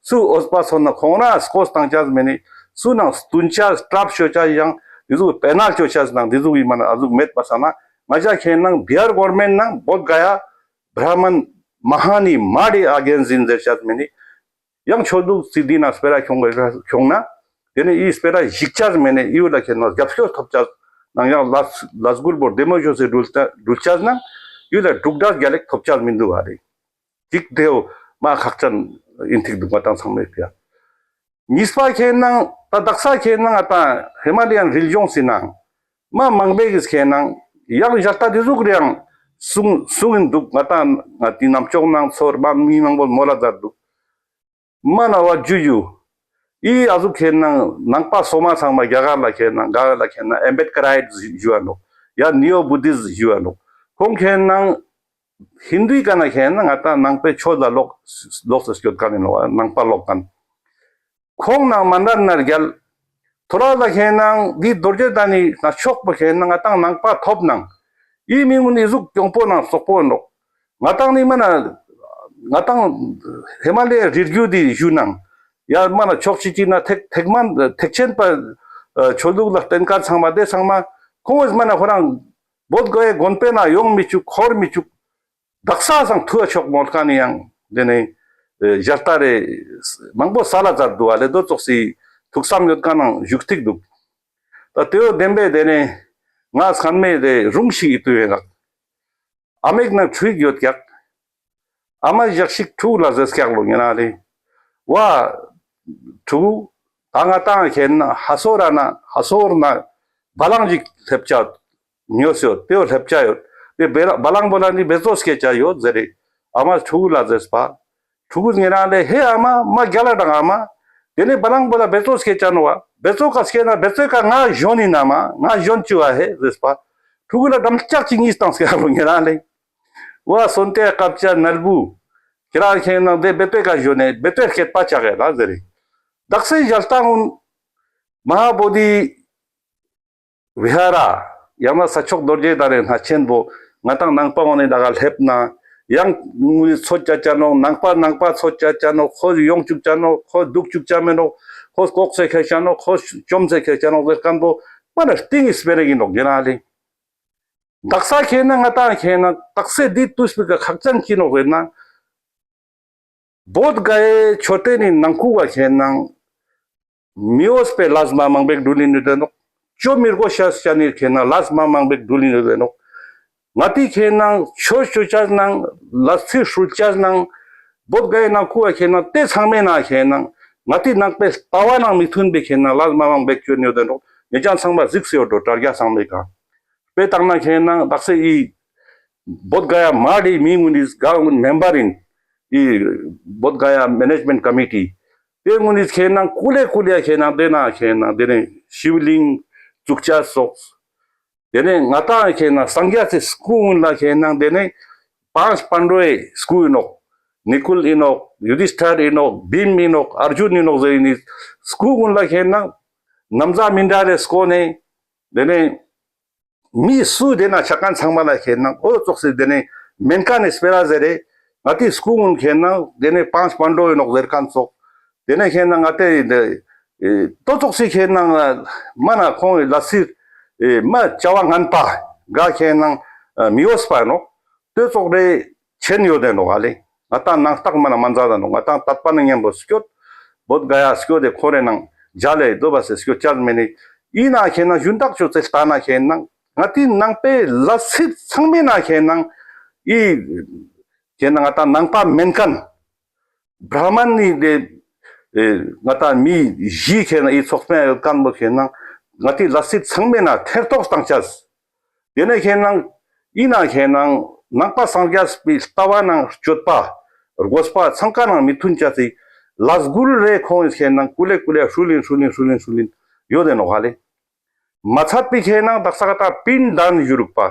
སུ་འོས་པ་ཚོ་ནང་ཁོང་རང་སྐོས་བཏང་ཅས་མེད་ནི་སུ་ནང་སྟུན་ཅས་ཀྲབ་ཤོ་ཅས་ཡང་དེ་ཟུག་པེ་ནལ་ཅོ་ཅས་ནང་དེ་ཟུག་ཡིན་མ་ན་ཨ་ཟུག་མེད་པ་སང་ན་ང་ཞ་ཁེ་ནང་བི་ཧར་གོ་ཝར་མེན་ནང་བོདྷ་ག་ཡ་བྲ་མན་མ་ཧཱ་ནི་མཐ་ཨི་ཨ་གེན་ཟིན་ཟེར་ཅས་མེད་ནི། ཡང་ཆོས་ལུགས་སི་འདི་ན་སྤེ་ར་ཁྱོང་གི་ཁྱོང་ན། དེ་ནས་ཨི་སྤེ་ར་ཞིག་ཅས་མེད་ནས་ཨི་བོ་ལ་ཁེ་ནང་རྒྱབ་སྐྱོར་ཐོབ་ཅས་ནང་ཡང་ལས་ལས་འགུལ་བོ་བདེ་མོ་ཅོས་སེ་འགྲུལ་ཅ་འགྲུལ་ཅས་ན་ཨི་བོ་ལ་དྲུག་སྒྲ་རྒྱལ་ལེགས་ཐོབ་ཅས་མི་འདུག་ག་རེ། གཅིག་དེའོ་མ་ཁག་ཅན་ཡིན་ཐིག་འདུག་མ་ཏང་ཚང་མའི་ཕི་ཡ། གཉིས་པ་ཁེ་ནང་ད་དག་ས་ཁེ་ནང་ཨ་ད་ཧི་མ་ལ་ཡན་རི་ལྗོངས་སི་ནང་མ་མང་པོ་གིས་ཁེ་ནང་ཡང་ཞལ་ཏ་དེ་ཟུག་རེ་ཡང་གསུང་གསུང་ཡིན་འདུག་མ་ཏང་ང་དེ་ནམ་ཅོག་ནང་ཚོར་མ་མི་མང་པོ་མོལ་ལ་མཛད་འདུག། མ་ན་བ་ཇུ་ཇུ། ཨི་ཨ་ཟུག་ཁེན་ན་ནང་པ་སོ་མ་ཚང་མ་རྒྱ་གར་ལ་ཁེན་ན་ག་ལ་ཁེན་ན་ཨེམ་བེད་ཀ་རའིཊ་ཞུ་བ་ནོག། ཡ་ནིའོ་བུ་དིསྟ་ཞུ་བ་ནོག། ཁོང་ཁེན་ན་ཧིན་དུའི་ཀ་ན་ཁེན་ན་ང་ཏང་ནང་པའི་ཆོས་ལ་ལོག་ལོག་སེ་སྐྱོད་ཁན་ཨིན་ནོག། ནང་པ་ལོག་ཁན། ཁོང་ནང་མ་འདྲ་ན་རྒྱལ། ཐོ་ར་ལ་ཁེན་ན་འདི་རྡོ་རྗེ་གདན་ནི་ན་ཕྱོགས་པོ་ཁེན་ན་ང་ཏང་ནང་པ་ཐོབ་ནང་། ཨི་མི་ངུན་ནི་ཟུག་གྱོང་པོ་ནང་སོག་པོ་ནོག། ང་ཏང་ནི་མ་ན་ང་ཏང་ཧི་མ་ལ་ཡའི་རི་རྒྱུད་དི་ཞུ་ནང་། ཡ་མ་ན་ཕྱོགས་གཅིག་གི་ན་ཐེག་ཐེག་མན་ཐེག་ཆེན་པ་ཆོས་ལུགས་ལ་བརྟེན་ཁན་ཚང་མ་དེ་ཚང་མ་ཁོང་ངིས་མ་ན་ཁོ་རང་བོད་གའི་དགོན་པའི་ནང་ཡོང་མི་བཅུག། འཁོར་མི་བཅུག། དག་ས་སང་ཐུ་བ་ཆོག་མོལ་ཁན་ནི་ཡང་དེ་ནས་ཨེ་ཞལ་ཏ་རེ་མང་པོ་ས་ལ་ཛར་དུག་ཨ་ལེ། དོ་ཙོགས་སི་ཐུགས་བསམ་ཡོད་ཁན་ནང་བཞུགས་ཐིག་དུག། ད་དེའོ་བདེན་པའི་དེ་ནས་ང་སང་མེ་དེ་རུང་ཞིག་ཡིད་དུ་ཡོད་ལགས། ཨ་མེག་ན་ཕྲུ་གུ་ཡོད་ཀྱག། ཨ་མ་ཞག་ཞིག་ཕྲུ་གུ་ལ་ཟེར་ཀྱག་ལོ་ཉེ་རང་ལེ། ཝ་ཕྲུ་གུ། ད་ང་ཏང་ཁེན་ན་ཧ་སོ་ར་ན་ཧ་སོ་ར་ན་བ་ལང་ཞིག་སླེབས་ཆ་ཉོས་ཡོད། དེའོ་སླེབས་ཆ་ཡོད། དེ་བ་ལང་བོ་ལ་ནི་བེ་ཙོ་སྐྱེ་ཆ་ཡོད་ཟེར་རེ། ཨ་མ་ཕྲུ་གུ་ལ་ཟེར་པ། ཕྲུ་གུ་ཉེ་རང་ལེ་ཧེ་ཨ་མ་མ་རྒྱལ་ལ་དྲང་ཨ་མ། དེ་ནས་བ་ལང་བོ་ལ་བེ་ཙོ་སྐྱེ་ཆ་ནོ་བ། བེ་ཙོ་ཀ་སྐྱེ་ན་བེ་ཙོ་ཀ་ང་གཞོན་ནི་ན་མ་ང་གཞོན་ཅུ་བ་ཧེ་ཟེར་པ། ཕྲུ་གུ་ལ་འགྲམ་ལྕག་ཅིག་གཉིས་བཏང་སྐྱག་ལོ་ཉེ་རང་ལེ། ཝ་སོན་ཏེ་ཀབ་ཅ་ནལ་བུ། ཁྱེད་རང་ཁེན་ན་དེ་བེ་ཏོའི་ཀ་ཞོན་ནེ་བེ་ཏོའི་སྐད་པ་ཅག་གེ་ལ་ཟེར་རེ། དག་སེ་ཞལ་ཏ་ངུན་མ་ཧཱ་བོ་དྷི་བི་ཧཱ་ར་ཡང་ན་ས་ཕྱོགས་རྡོ་རྗེ་གདན་རེ་ན་ཆེན་པོ་ང་ཏང་ནང་པ་འོ་ནེ་ད་ག་སླེབས་ན་ཡང་ངུ་ཚོད་ཅ་ཅ་ནོག། ནང་པ་ནང་པ་ཚོད་ཅ་ཅ་ནོག། ཁོ་ཡོང་ཅུག་ཅ་ནོག། ཁོ་དུག་ཅུག་ཅ་མེ་ནོག། ཁོ་ལྐོག་སེ་ཁེ་ཅ་ནོག། ཁོ་བཅོམ་སེ་ཁེ་ཅ་ནོག་ཟེར་ཁན་པོ་མ་ན་སྟིང་ངི་སྤེ་ར་གི་ནོག་ཉེ་རང་ལེ། དག་ས་ཁེན་ན་ང་ཏང་ཁེན་ན་དག་སེ་འདི་ཏུས་པི་ཀ་ཁག་ཅན་ཅི་ནོག་ཟེར་ན། བོད་གའི་མཆོད་རྟེན་ནི་ནང་ཁུག་ག་ཁེན་ན་མི་འོས་པའི་ལས་མ་མང་པོ་འགྲུལ་ལིན་ཡོད་དེ་ནོག། ཅོ་མི་དགོས་ཤ་ཤ་ནི་ཁེན་ན་ལས་མ་མང་པོ་འགྲུལ་ལིན་ཡོད་དེ་ནོག། ང་ཏི་ཁེན་ན་ཆོས་ཅོ་ཅ་ནང་ལས་ཚིག་ཧྲུལ་ཅ་ནང་བོད་གའི་ནང་ཁུག་ག་ཁེན་ན་དེ་ཚང་མའི་ནང་ཁེན་ན་ང་ཏི་ནང་པའི་ལྟ་བ་ནང་མི་མཐུན་པའི་ཁེན་ན་ལས་མ་མང་པོ་ཅོ་ཡོད་དེ་ནོག། ཉེ་རང་ཚང་མ་གཟིགས་སེ་ཡོད་འགྲོ་དྲ་རྒྱ་ཚང་མའི་ཀ། དཔེ་བཏང་ན་ཁེན་ན་དག་སེ་ཨི་བོད་ག་ཡ་མ་དི་མི་ངུན་ནི་ག་ངུན་མེམ་བར་ཨིན། ཨི་བོད་ག་ཡ་མེ་ནེཇ་མེནཊ་ཀོ་མི་ཊི། དེ་ངུན་ནི་ཁེན་ན་ཀུ་ལེ་ཀུ་ལེ་ཁེན་ན་དེ་ན་ཁེན་ན་དེ་ནས་ཤིབ་ལིང་བཙུགས་ཆ་སོགས། དེ་ནས་ང་ཏང་ཁེན་ན་སངས་རྒྱས་སི་སྐུ་ངུན་ལ་ཁེན་ན་དེ་ནས་པཉྩ་པཎ་ཌོའི་སྐུ་ཨིན་ནོག། ནི་ཀུལ་ཨིན་ནོག། ཡུ་དྷི་ཤྟིར་ཨིན་ནོག། བྷིམ་ཨིན་ནོག། ཨར་ཇུན་ཨིན་ནོག་ཟེར་ནི་སྐུ་ངུན་ལ་ཁེན་ན་ནམ་ཟ་མི་འདྲ་རེ་སྐོ་ནས་དེ་ནས་མི་སུ་དེ་ན་ཆ་ཁན་ཚང་མ་ལ་ཁེན་ན་འོ་ཙོགས་སེ་དེ་ནས་མེན་ཁན་ནི་སྤེ་ར་ཟེར་རེ། ང་ཏི་སྐུ་ངུན་ཁེན་ན་དེ་ནས་པཉྩ་པཎ་ཌོ་ཨིན་ནོག་ཟེར་ཁན་ཙོགས། དེ་ནས་ཁེན་ན་ང་ཏི་དེ་ཨེ་ཏོ་ཙོགས་སེ་ཁེན་ན་མ་ན་ཁོང་ལ་སི་ཨེ་མ་བྱ་བ་ངན་པ་ག་ཁེན་ན་མི་འོས་པ་ཨིན་ནོག། དེ་ཙོགས་རེ་ཆེན་ཡོད་དེ་ནོག་ཨ་ལེ། ང་ཏང་ནང་རྟགས་མ་ན་མ་མཛད་ད་ནོག། ང་ཏང་དད་པ་ནི་མཉམ་པོ་སྐྱོད། བོད་ག་ཡ་སྐྱོད་དེ་ཁོ་རེ་ནང་མཇལ་ལེ་དོ་བ་སེ་སྐྱོད་ཅ་མེ་ནི། ཨིན་ན་ཁེན་ན་ཞུན་དག་ཅོ་ཚེ་ལྟ་ན་ཁེན་ན་ང་ཏི་ནང་པའི་ལ་སི་ཚང་མའི་ན་ཁེན་ན་ཨི་ཁེན་ན་ང་ཏང་ནང་པ་མེན་ཁན་བྲ་མན་ནི་དེ་ཨེ་ང་ཏང་མི་བཞི་ཁེན་ན་ཨི་ཚོགས་པའི་ཡོད་ཁན་པོ་ཁེན་ན་ང་ཏི་ལ་སི་ཚང་མའི་ན་ཐེར་ཐོག་བཏང་ཆ། དེ་ནས་ཁེན་ན་ཨིན་ན་ཁེན་ན་ནང་པ་སངས་རྒྱས་པའི་ལྟ་བ་ནང་སྤྱོད་པ་དགོས་པ་ཚང་ཀ་ནང་མི་མཐུན་ཆ་སི་ལས་འགུལ་རེ་ཁོང་ཁེན་ན་ཀུ་ལེ་ཀུ་ལེ་ཧྲུལ་ལིན་ཧྲུལ་ལིན་ཧྲུལ་ལིན་ཧྲུལ་ལིན་ཡོད་དེ་ནོག་ཧ་ལེ། མ་ཚད་པའི་ཁེན་ན་དག་ས་ང་ཏང་པིན་དཱན་ཞུ་རུག་པ།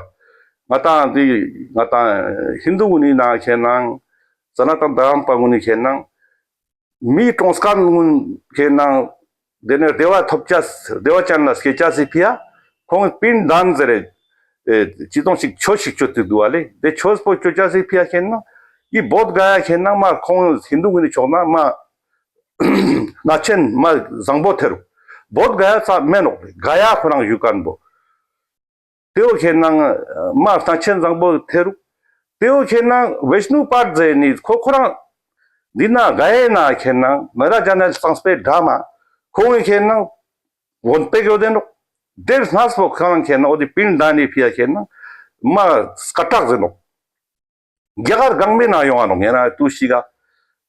ང་ཏང་དེ་ང་ཏང་ཧིན་དུ་གུན་ནི་ནང་ཁེན་ན་ས་ན་ཏན་དྷརམ་པ་གུན་ནི་ཁེན་ན་མི་གྲོངས་ཁན་གུན་ཁེན་ན་དེ་ནས་བདེ་བ་ཐོབ་ཅ་བདེ་བ་ཅན་ལ་སྐྱེ་ཅ་སི་ཕི་ཡ་ཁོང་པིན་དཱན་ཟེར་རེ་ཨེ་ཅི་ཏོང་ཞིག་ཆོས་ཤིག་ཅོ་ཏེ་དུག་པ་ལེ། དེ་ཆོས་པོ་ཅོ་ཅ་སི་ཕི་ཡ་ཁེན་ན་ཨི་བོད་ག་ཡ་ཁེན་ན་མ་ཁོང་ཧིན་དུ་གུན་ནི་ཕྱོགས་ན་མ་ན་ཆེན་མ་བཟང་པོ་ཐེ་རུག། བོད་ག་ཡ་ཙ་མེན་ནོག། ག་ཡ་ཁོ་རང་ཞུ་ཁན་པོ། དེ་བོ་ཁེན་ན་མ་ན་ཆེན་བཟང་པོ་ཐེ་རུག། དེ་བོ་ཁེན་ན་བིཤ་ནུ་པད་ཟེར་ནི་ཁོ་ཁོ་རང་འདི་ན་ག་ཡ་ན་ཁེན་ན་མ་ར་ཇ་ནལ་སངས་པའི་དྲ་མ་ཁོང་ངི་ཁེན་ན་བོན་པེ་གྱོད་དེ་ནོག། དེར་སྣས་པོ་ཁོ་རང་ཁེན་ན་འོ་དེ་པིན་དཱན་ནི་ཕི་ཡ་ཁེན་ན་མ་སྐད་གྲགས་ཟེར་ནོག། རྒྱ་གར་གང་མེ་ན་ཡོང་ང་ནོག་ངེ་ན་ཏུས་ཤིག་ག།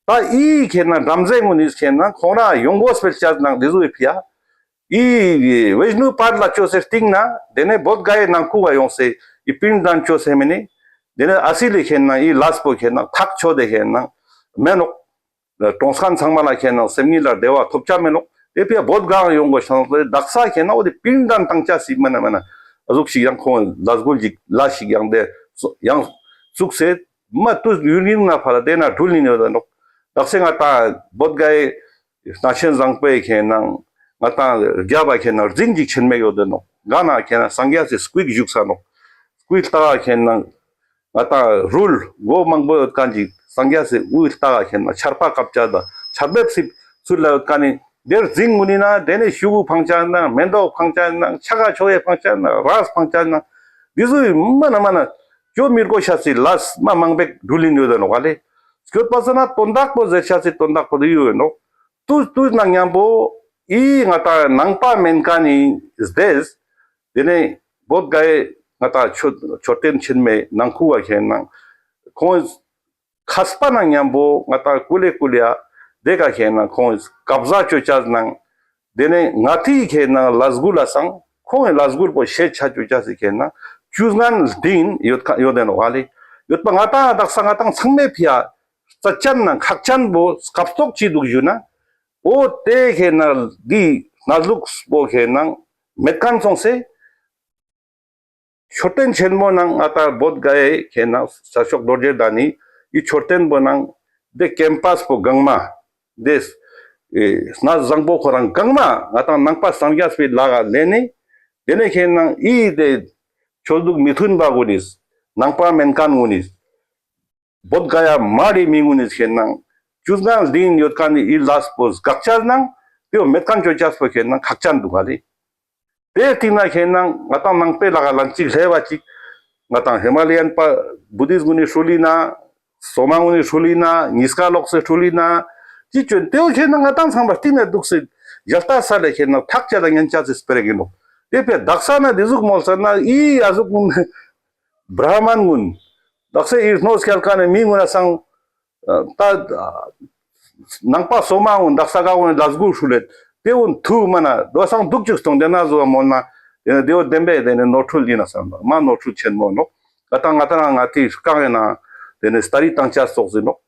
ད་ཨི་ཁེན་ན་བྲམ་ཟེ་གུན་ནི་ཁེན་ན་ཁོང་ར་ཡོང་གོས་སྤེལ་ཅ་ནང་དེ་ཟུག་ཕི་ཡ། ཨི་བིཤ་ནུ་པད་ལ་ཅོས་སེ་སྟིང་ན་དེ་ནས་བོད་ག་ཡའི་ནང་ཁུག་ག་ཡོང་སེ་ཨི་པིན་དཱན་ཅོས་སེ་མེ་ནི། དེ་ནས་ཨ་སི་ལི་ཁེན་ན་ཨི་ལས་པོ་ཁེན་ན་ཐག་ཆོད་དེ་ཁེན་ན་མེན་ནོག། གྲོངས་ཁན་ཚང་མ་ལ་ཁེ་ན་སེམས་ཉིད་ལ་བདེ་བ་ཐོབ་ཆ་མེད་ནོག། དེ་ཕི་ཡ་བོད་ག་ཡོང་དགོས་ཤེས་ནོག། དག་ས་ཁེ་ན་འོ་དེ་པིན་དང་ཏང་ཆ་སི་མ་ན་མ་ན་ཨ་ཟུག་ཞིག་ཡང་ཁོང་ལས་འགུལ་ཞིག་ལ་ཞིག་ཡང་དེ་ཡང་བཙུགས་སེ་མ་ཏུས་ཡུན་རིང་ན་ཕར་དེ་ན་འགྲུལ་ཡིན་ཡོད་ནོག། དག་ས་ང་ཏང་བོད་གའི་གནས་ཆེན་བཟང་པོའི་ཁེ་ན་ང་ཏང་རྒྱབ་པ་ཁེ་ན་རྫིང་ཞིག་ཆེན་མོ་ཡོད་ནོག། ག་ན་ཁེ་ན་སངས་རྒྱས་སི་སྐུ་བཞུགས་ས་ནོག། སྐུའི་ལྟག་ཁེ་ན་ང་ཏང་རུལ་སྒོ་མང་པོ་ཡོད་ཁན་ཅིག་སངས་རྒྱས་སི་དབུའི་ལྟག་ཁེ་ན་ཆར་པ་བཀབ་ཆ་དང་ཆར་འབེབས་སི་ཚུལ་ལ་ཡོད་ཁན་ནི་དེར་རྫིང་ངུན་ནི་ན་དེ་ནས་ཤུ་གུ་འཕང་ཆ་ན་མེ་ཏོག་འཕང་ཆ་ན་ཆ་ག་ཆོ་གའི་འཕང་ཆ་ན་རས་འཕང་ཆ་ན་འདི་ཟུ་མ་ན་མ་ན་ཅོ་མི་དགོས་ཤ་སི་ལས་མ་མང་པོ་འགྲུལ་ཡིན་ཡོད་ནོག་ལེ། སྐྱོད་པ་ས་ན་དོན་དག་པོ་ཟེར་ཤ་སི་དོན་དག་པོ་དེ་ཡོད་ནོག། ཏུས་ཏུས་ན་མཉམ་པོ་ཨི་ང་ཏང་ནང་པ་མེན་ཁན་ནི་སྡེས་དེ་ནས་བོད་གའི་ང་ཏང་མཆོད་མཆོད་རྟེན་ཆེན་མོའི་ནང་ཁུ་བ་ཁེ་ན་ཁོང་མཁས་པ་ན་མཉམ་པོ་ང་ཏང་ཀུ་ལེ་ཀུ་ལེ་ཡ་དེ་ཀ་ཁེ་ན་ཁོང་ཀབ་ཟ་ཅོ་ཆ་ནང་དེ་ནས་ང་ཏིའི་ཁེ་ན་ལས་འགུལ་ལ་སང་ཁོང་གི་ལས་འགུལ་པོ་ཤེད་ཆ་ཅོ་ཆ་སི་ཁེ་ན་ཅུ་ངན་ལྡིང་ཡོད་ཁ་ཡོད་དེ་ནོག་ལེ། ཡོད་པ་ང་ཏང་དག་ས་ང་ཏང་ཚང་མའི་ཕི་ཡ་རྩ་ཅན་ན་ཁག་ཅན་པོ་སྐབས་ཐོག་ཅི་འདུག་ཞུ་ན། འོ་དེ་ཁེ་ན་འདི་གནས་ལུགས་པོ་ཁེ་ན་མེད་ཁན་སོང་སེ། མཆོད་རྟེན་ཆེན་མོ་ནང་ང་ཏང་བོད་གའི་ཁེ་ན་ས་ཕྱོགས་རྡོ་རྗེ་གདན་ནི་ཨི་མཆོད་རྟེན་པོ་ནང་དེ་ཀེམ་པས་པོ་གང་མ་དེ་ཨེ་གནས་བཟང་པོ་ཁོ་རང་གང་མ་ང་ཏང་ནང་པ་སངས་རྒྱས་པའི་ལག་ག་ལེན་ནི་དེ་ནས་ཁེ་ན་ཨི་དེ་ཆོས་ལུགས་མི་མཐུན་པ་གུན་ནི་ནང་པ་མེན་ཁན་གུན་ནི་བོད་ག་ཡ་མ་རི་མི་གུན་ནི་ཁེ་ན་ཅུ་ངན་ལྡིང་ཡོད་ཁན་ནི་ཨི་ལས་པོ་འགག་ཆ་ནང་དེ་བོ་མེད་ཁན་ཅོ་ཆ་པོ་ཁེ་ན་ཁག་ཅན་འདུག་ག་ལེ། དེ་སྟིང་ན་ཁེ་ན་ང་ཏང་ནང་པའི་ལག་ག་ལན་ཅིག་ལྷེ་བ་ཅིག་ང་ཏང་ཧི་མ་ལ་ཡན་པ་བུ་དིསྟ་གུན་ནི་ཧྲུལ་ལི་ན་སོ་མ་གུན་ནི་ཧྲུལ་ལི་ན་ཉིས་ཀ་ལོག་སེ་ཧྲུལ་ལི་ན་ཅི་ཅོན་དེ་བོ་ཁེ་ན་ང་ཏང་ཚང་མ་སྟིང་ན་འདུག་སེ་ཞལ་ལྟ་ས་ལེ་ཁེ་ན་ཐག་ཆད་ད་ཉན་ཆ་སི་སྤེ་ར་གི་ནོག། དེ་ཕི་དག་ས་ན་དེ་ཟུག་མོལ་ས་ན་ཨི་ཨ་ཟུག་གུན་བྲ་མན་གུན་དག་ས་ཨི་སྣོ་སྐྱལ་ཁན་ནི་མི་གུན་ན་སང་ད་ནང་པ་སོ་མ་གུན་དག་ས་ག་གུན་ལས་འགུལ་ཧྲུལ་ལེད་དེ་གུན་ཐུག་མ་ན་དོ་སང་འདུག་ཅིག་སྟོང་དེ་ན་བཟོ་བ་མོལ་ན་དེ་བོ་བདེན་པའི་དེ་ནས་ནོར་འཁྲུལ་ཡིན་ན་སང་མ་ནོར་འཁྲུལ་ཆེན་མོ་ནོག། ང་ཏང་ང་ཏང་ང་ཏི་རྐང་ཡིན་ན་དེ་ནས་སྟ་རི་བཏང་ཆ་སོགས་ཟིན་ནོག།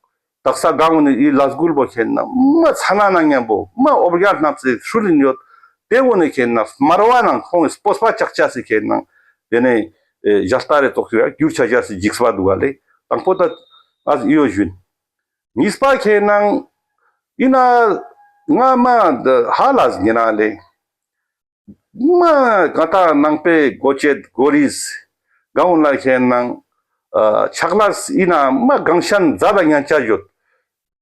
དག་ས་ག་གུན་ནི་ཨི་ལས་འགུལ་པོ་ཁེ་ན་མ་ཚ་ན་ན་མཉམ་པོ་མ་འོབ་རྒྱལ་སྣབས་སེ་ཧྲུལ་ཡིན་ཡོད། དེ་གུན་ནི་ཁེ་ན་སྨྲ་བ་ནང་ཁོང་གི་སྤོབས་པ་ཆག་ཆ་སི་ཁེ་ན་དེ་ནས་ཨེ་ཞལ་ལྟ་རེ་ཙོགས་ཤིག་གྱུར་ཆ་ཆ་སི་འཇིགས་པ་འདུག་ག་ལེ། དང་པོ་ད་ཨ་ཡོད་ཞུན། གཉིས་པ་ཁེ་ན་ཡིན་ན་ང་མ་ཧ་ལ་ཉེ་ན་ལེ། མ་ག་ད་ནང་པའི་གོ་ཆེད་གོ་རིས་ག་གུན་ལ་ཁེ་ན་ཨ་ཆག་ལས་ཡིན་ན་མ་གང་ཤན་མཛད་ད་ཉན་ཆ་ཡོད།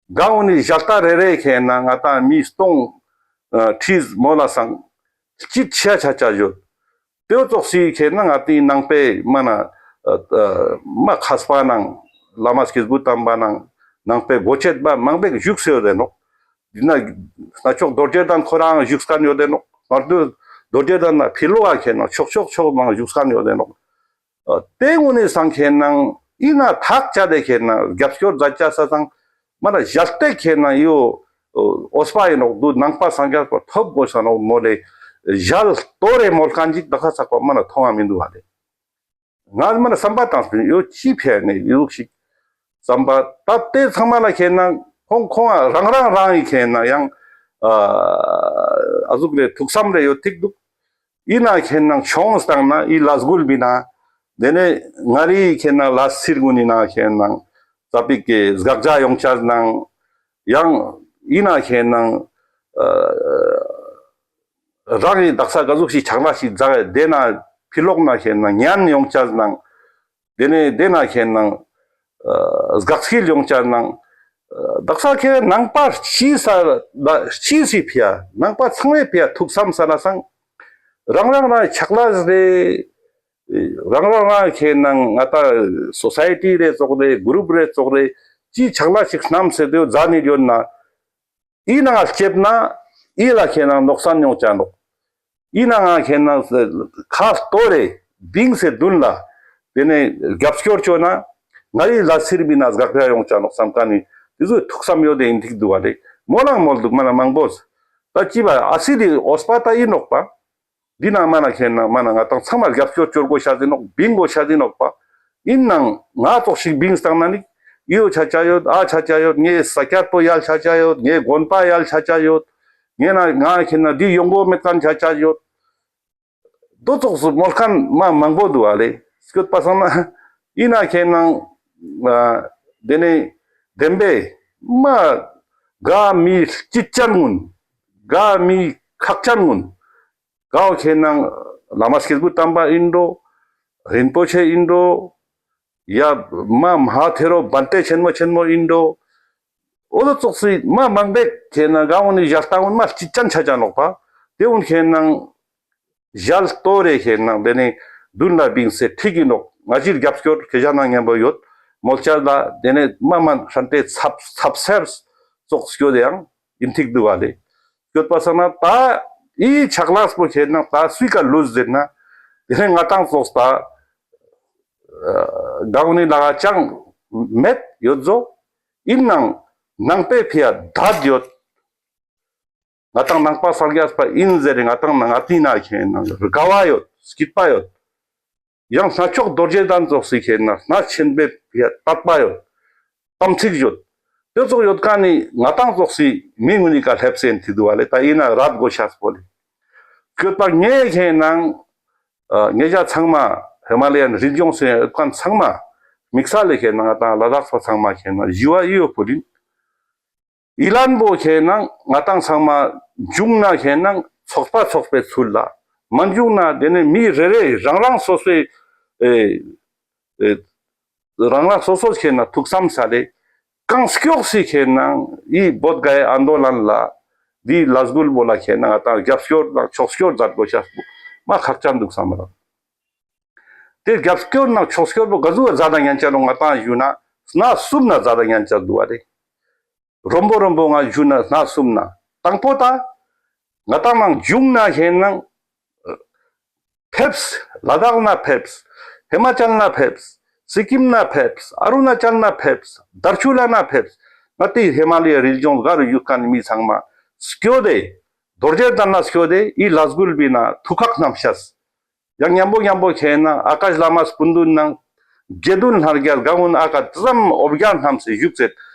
ག་གུན་ནི་ཞལ་ལྟ་རེ་རེ་ཁེ་ན་ང་ཏང་མི་སྟོང་ཨ་ཁྲིས་མོ་ལ་སང་སྐྱིད་ཆ་ཆ་ཆ་ཡོད། དེ་བོ་ཙོགས་སི་ཁེ་ན་ང་ཏི་ནང་པའི་མ་ན་ཨ་ཨ་མ་མཁས་པ་ནང་བླ་མ་སྐྱེས་བུ་དམ་པ་ནང་ནང་པའི་གོ་ཆེད་པ་མང་པོ་བཞུགས་སེ་ཡོད་དེ་ནོག། དེ་ན་གནས་མཆོག་རྡོ་རྗེ་གདན་ཁོ་རང་བཞུགས་ཁན་ཡོད་དེ་ནོག། མར་དུ་རྡོ་རྗེ་གདན་ན་ཕི་ལོག་ག་ཁེ་ན་ཕྱོགས་ཕྱོགས་ཕྱོགས་ནང་བཞུགས་ཁན་ཡོད་དེ་ནོག། ཨ་དེ་གུན་ནི་སང་ཁེ་ན་ཡིན་ན་ཐག་ཆད་དེ་ཁེ་ན་རྒྱབ་སྐྱོར་མཛད་ཆ་ས་སང་མ་ན་ཞལ་ལྟ་ཁེ་ན་ཡོད་འོས་པ་ཡིན་ནོག་དུ་ནང་པ་སངས་རྒྱས་པ་ཐོབ་དགོས་ས་ནོག་མོལ་ལེ་ཞལ་ལྟོ་རེ་མོལ་ཁན་ཅིག་དག་ས་ཚག་པ་མ་ན་མཐོང་བ་མི་འདུག་ག་ལེ། ང་མ་ན་བསམ་པ་བཏང་སྤིན་ཡོད་ཅི་ཕེ་ནས་ཡོད་ཞིག་བསམ་པ་ད་དེ་ཚང་མ་ལ་ཁེ་ན་ཁོང་ཁོང་རང་རང་རང་ཡི་ཁེ་ན་ཡང་ཨ་ཨ་ཟུག་རེ་ཐུགས་བསམ་རེ་ཡོད་ཐིག་འདུག། ཡིན་ན་ཁེ་ན་ཆོང་སྟངས་ན་ཨི་ལས་འགུལ་བི་ན་དེ་ནས་ང་རི་ཁེ་ན་ལ་སིར་གུན་ནི་ན་ཁེ་ན་ཙ་པིག་གི་དགག་བྱ་ཡོང་ཆ་ནང་ཡང་ཡིན་ན་ཁེ་ན་ཨ་རང་གི་དག་ས་ག་ཟུག་ཞིག་ཆག་ན་ཞིག་ཛ་དེ་ན་ཕི་ལོག་ན་ཁེ་ན་ཉན་ཡོང་ཆ་ནང་དེ་ནས་དེ་ན་ཁེ་ན་ཨ་དགག་སྐྱེལ་ཡོང་ཆ་ནང་ཨ་དག་ས་ཁེ་ནང་པ་སྤྱི་ས་ལ་སྤྱི་སི་ཕི་ཡ་ནང་པ་ཚང་མའི་ཕི་ཡ་ཐུགས་བསམ་ས་ན་སང་རང་རང་རང་ཆག་ལས་རེ་རང་རང་རང་ཁེ་ན་ང་ད་སོ་སའི་ཊི་རེ་ཙོགས་རེ་གུ་རུབ་རེ་ཙོགས་རེ་ཅི་ཆག་ལས་ཞིག་སྣམས་སེ་དེ་ཛ་ནི་ཡོད་ན། ཨི་ནང་ལྕེབ་ན་ཨི་ལ་ཁེ་ན་ནོག་སན་ཡོང་ཆ་ནོག། ཨི་ནང་ཁེ་ན་ཁ་ལྟོ་རེ་བིང་སེ་དུན་ལ་དེ་ནས་རྒྱབ་སྐྱོར་བཅོ་ན་ང་རི་ལ་སིར་བི་ན་དགག་བྱ་ཡོང་ཆ་ནོག་བསམ་ཁན་ནི་དེ་ཚོའི་ཐུགས་བསམ་ཡོད་དེ་ཡིན་ཐིག་འདུག་བ་རེ་མོ་ལང་མོལ་འདུག་མ་ན་མང་པོས་ད་ཅི་བ་ཨ་སི་དེ་འོས་པ་ད་ཨི་ནོག་པ། འདི་ནང་མ་ན་ཁེ་ན་མ་ན་ང་དང་ཚང་མ་རྒྱབ་སྐྱོར་བཅོ་དགོས་ཤ་དེ་ནོག་བིང་དགོས་ཤ་དེ་ནོག་པ། ཨིན་ནང་ང་ཙོགས་ཤིག་བིང་སྟངས་ན་ནི་ འི་བོ་ཆ་ཆ་ཡོད། ཨ་ཆ་ཆ་ཡོད། ངའི་ས་ཀྱད་པོ་ཡལ་ཆ་ཆ་ཡོད། ངའི་དགོན་པ་ཡལ་ཆ་ཆ་ཡོད། ངའི་ན་ང་ཁེ་ན་འི་ཡོང་གོ་མེད་ཁན་ཆ་ཆ་ཡོད། དོ་ཙོགས་སུ་མོལ་ཁན་མ་མང་པོ་དུག་ཨ་ལེ། སྐྱོད་པ་སང་ན་ཨིན་ན་ཁེ་ནང་ཨ་དེ་ནེ་བདེན་པའི་མ་ག་མི་སྐྱིད་ཅན་གུན་ག་མི་ཁག་ཅན་གུན་ག་བོ་ཁེ་ནང་བླ་མ་སྐྱེས་བུ་དམ་པ་ཨིན་འགྲོ། རིན་པོ་ཆེ་ཨིན་འགྲོ། ཡ་མ་མ་ཧཱ་ཐེ་རོ་བན་ཏེ་ཆེན་མོ་ཆེན་མོ་ཨིན་འགྲོ། འོ་དོ་ཙོགས་སི་མ་མང་པོ་ཁེ་ནང་ག་གུན་ནི་ཞལ་ལྟ་གུན་མ་སྐྱིད་ཅན་ཆ་ཆ་ནོག་པ། དེ་གུན་ཁེ་ནང་ཞལ་ལྟོ་རེ་ཁེ་ནང་དེ་ནེ་དུན་ལ་བིངས་སེ་ཁྲིག་ཨིན་ནོག། ང་ཅིར་རྒྱབ་སྐྱོར་ཁེ་ཞ་ནང་ཉམ་པོ་ཡོད། མོལ་ཆ་ལ་དེ་ནེ་མ་མ་ཧྲན་ཏེ་ཚབ་ཚབ་སེར་ཙོགས་སྐྱོད་དེ་ཡང་ཨིན་ཐིག་དུག་ཨ་ལེ། སྐྱོད་པ་སང་ན་ད་འི་ཆག་ལས་པོ་ཁེ་ནང་ད་སུའི་ཀ་ལུས་ཟེར་ན་དེ་ནེ་ང་ཏང་ཙོགས་ད་ག་གུན་ནི་ལ་ཅང་མེད་ཡོད་ཟོ། ཨིན་ནང་ནང་པའི་ཕི་ཡ་དད་ཡོད། ང་ཏང་ནང་པ་སངས་རྒྱས་པ་ཨིན་ཟེར་རེ་ང་ཏང་ནང་ང་ཏི་ན་ཁེ་ནང་དགའ་བ་ཡོད། སྐྱིད་པ་ཡོད། ཡང་གནས་མཆོག་རྡོ་རྗེ་གདན་ཙོགས་སི་ཁེ་ནང་གནས་ཆེན་པོའི་ཕི་ཡ་དད་པ་ཡོད། དམ་ཚིག་ཡོད། དེ་ཙོགས་ཡོད་ཁན་ནི་ང་ཏང་ཙོགས་སི་མི་གུན་ནི་ཀ་ལེབས་སེ་ཨིན་ཐིག་དུག་ཨ་ལེ། ད་ཨིན་ན་རད་གོ་ཤེས་པོ་ལེ། སྐྱོད་པ་ངའི་ཁེ་ནང་ཨ་ཉེ་ཞ་ཚང་མ་ཧི་མ་ལ་ཡན་རི་ལྗོངས་སུ་ཡོད་ཁན་ཚང་མ་དམིགས་བསལ་ལེ་ཁེ་ནང་ང་ཏང་ལ་དྭགས་པ་ཚང་མ་ཁེ་ནང་ཞུ་བ་འི་བོ་ཕུལ་ཨིན། འི་ལན་པོ་ཁེ་ནང་ང་ཏང་ཚང་མ་འབྱུང་ན་ཁེ་ནང་ཚོགས་པ་ཚོགས་པའི་ཚུལ་ལ། མ་འབྱུང་ན་དེ་ནེ་མི་རེ་རེ་རང་རང་སོ་སོའི་ཨེ་ཨེ་རང་རང་སོ་སོ་ཁེ་ནང་ཐུགས་བསམ་སལ་ཏེ་གང་མགྱོགས་སི་ཁེ་ནང་འི་བོད་གའི་ཨན་དོ་ལན་ལ་འི་ལས་འགུལ་བོ་ལ་ཁེ་ནང་ང་ཏང་རྒྱབ་སྐྱོར་དང་ཕྱོགས་སྐྱོར་མཛད་དགོས་ཤེས་པོ་མ་ཁག་ཅན་དུག་བསམ་རག། དེ་རྒྱབ་སྐྱོར་ནང་ཕྱོགས་སྐྱོར་པོ་ག་ཟུག་མཛད་ད་ཉན་ཆ་ནོག་ང་ཏང་ཞུ་ན་སྣ་གསུམ་ན་མཛད་ད་ཉན་ཆ་དུག་པ་རེད། རོམ་པོ་རོམ་པོ་ང་ཞུ་ན་སྣ་གསུམ་ན། དང་པོ་ད་ང་ཏང་ནང་འབྱུང་ན་ཁེ་ནང་ཕེབས། ལ་དྭགས་ན་ཕེབས། ཧི་མ་ཅལ་ན་ཕེབས། སི་ཀིམ་ན་ཕེབས། ཨ་རུ་ན་ཅལ་ན་ཕེབས། དར་ཆུ་ལ་ན་ཕེབས། ང་ཏི་ཧི་མ་ལ་ཡའི་རི་ལྗོངས་ག་རུ་ཡོད་ཁན་མི་ཚང་མ་སྐྱོད་དེ་རྡོ་རྗེ་གདན་ན་སྐྱོད་དེ་འི་ལས་འགུལ་བི་ན་ཐུགས་ཁག་བསྣམས་ཤེས། ཡང་ཉམ་པོ་ཉམ་པོ་ཁེ་ནང་ཨ་ཀཱཤ་བླ་མ་སྐུ་མདུན་ནང་དགེ་འདུན་ལྷ་བརྒྱ་ག་གུན་ཨ་ཀ་ཙམ་འོ་བརྒྱལ་བསྣམས་སེ་བཞུགས་ཚེ་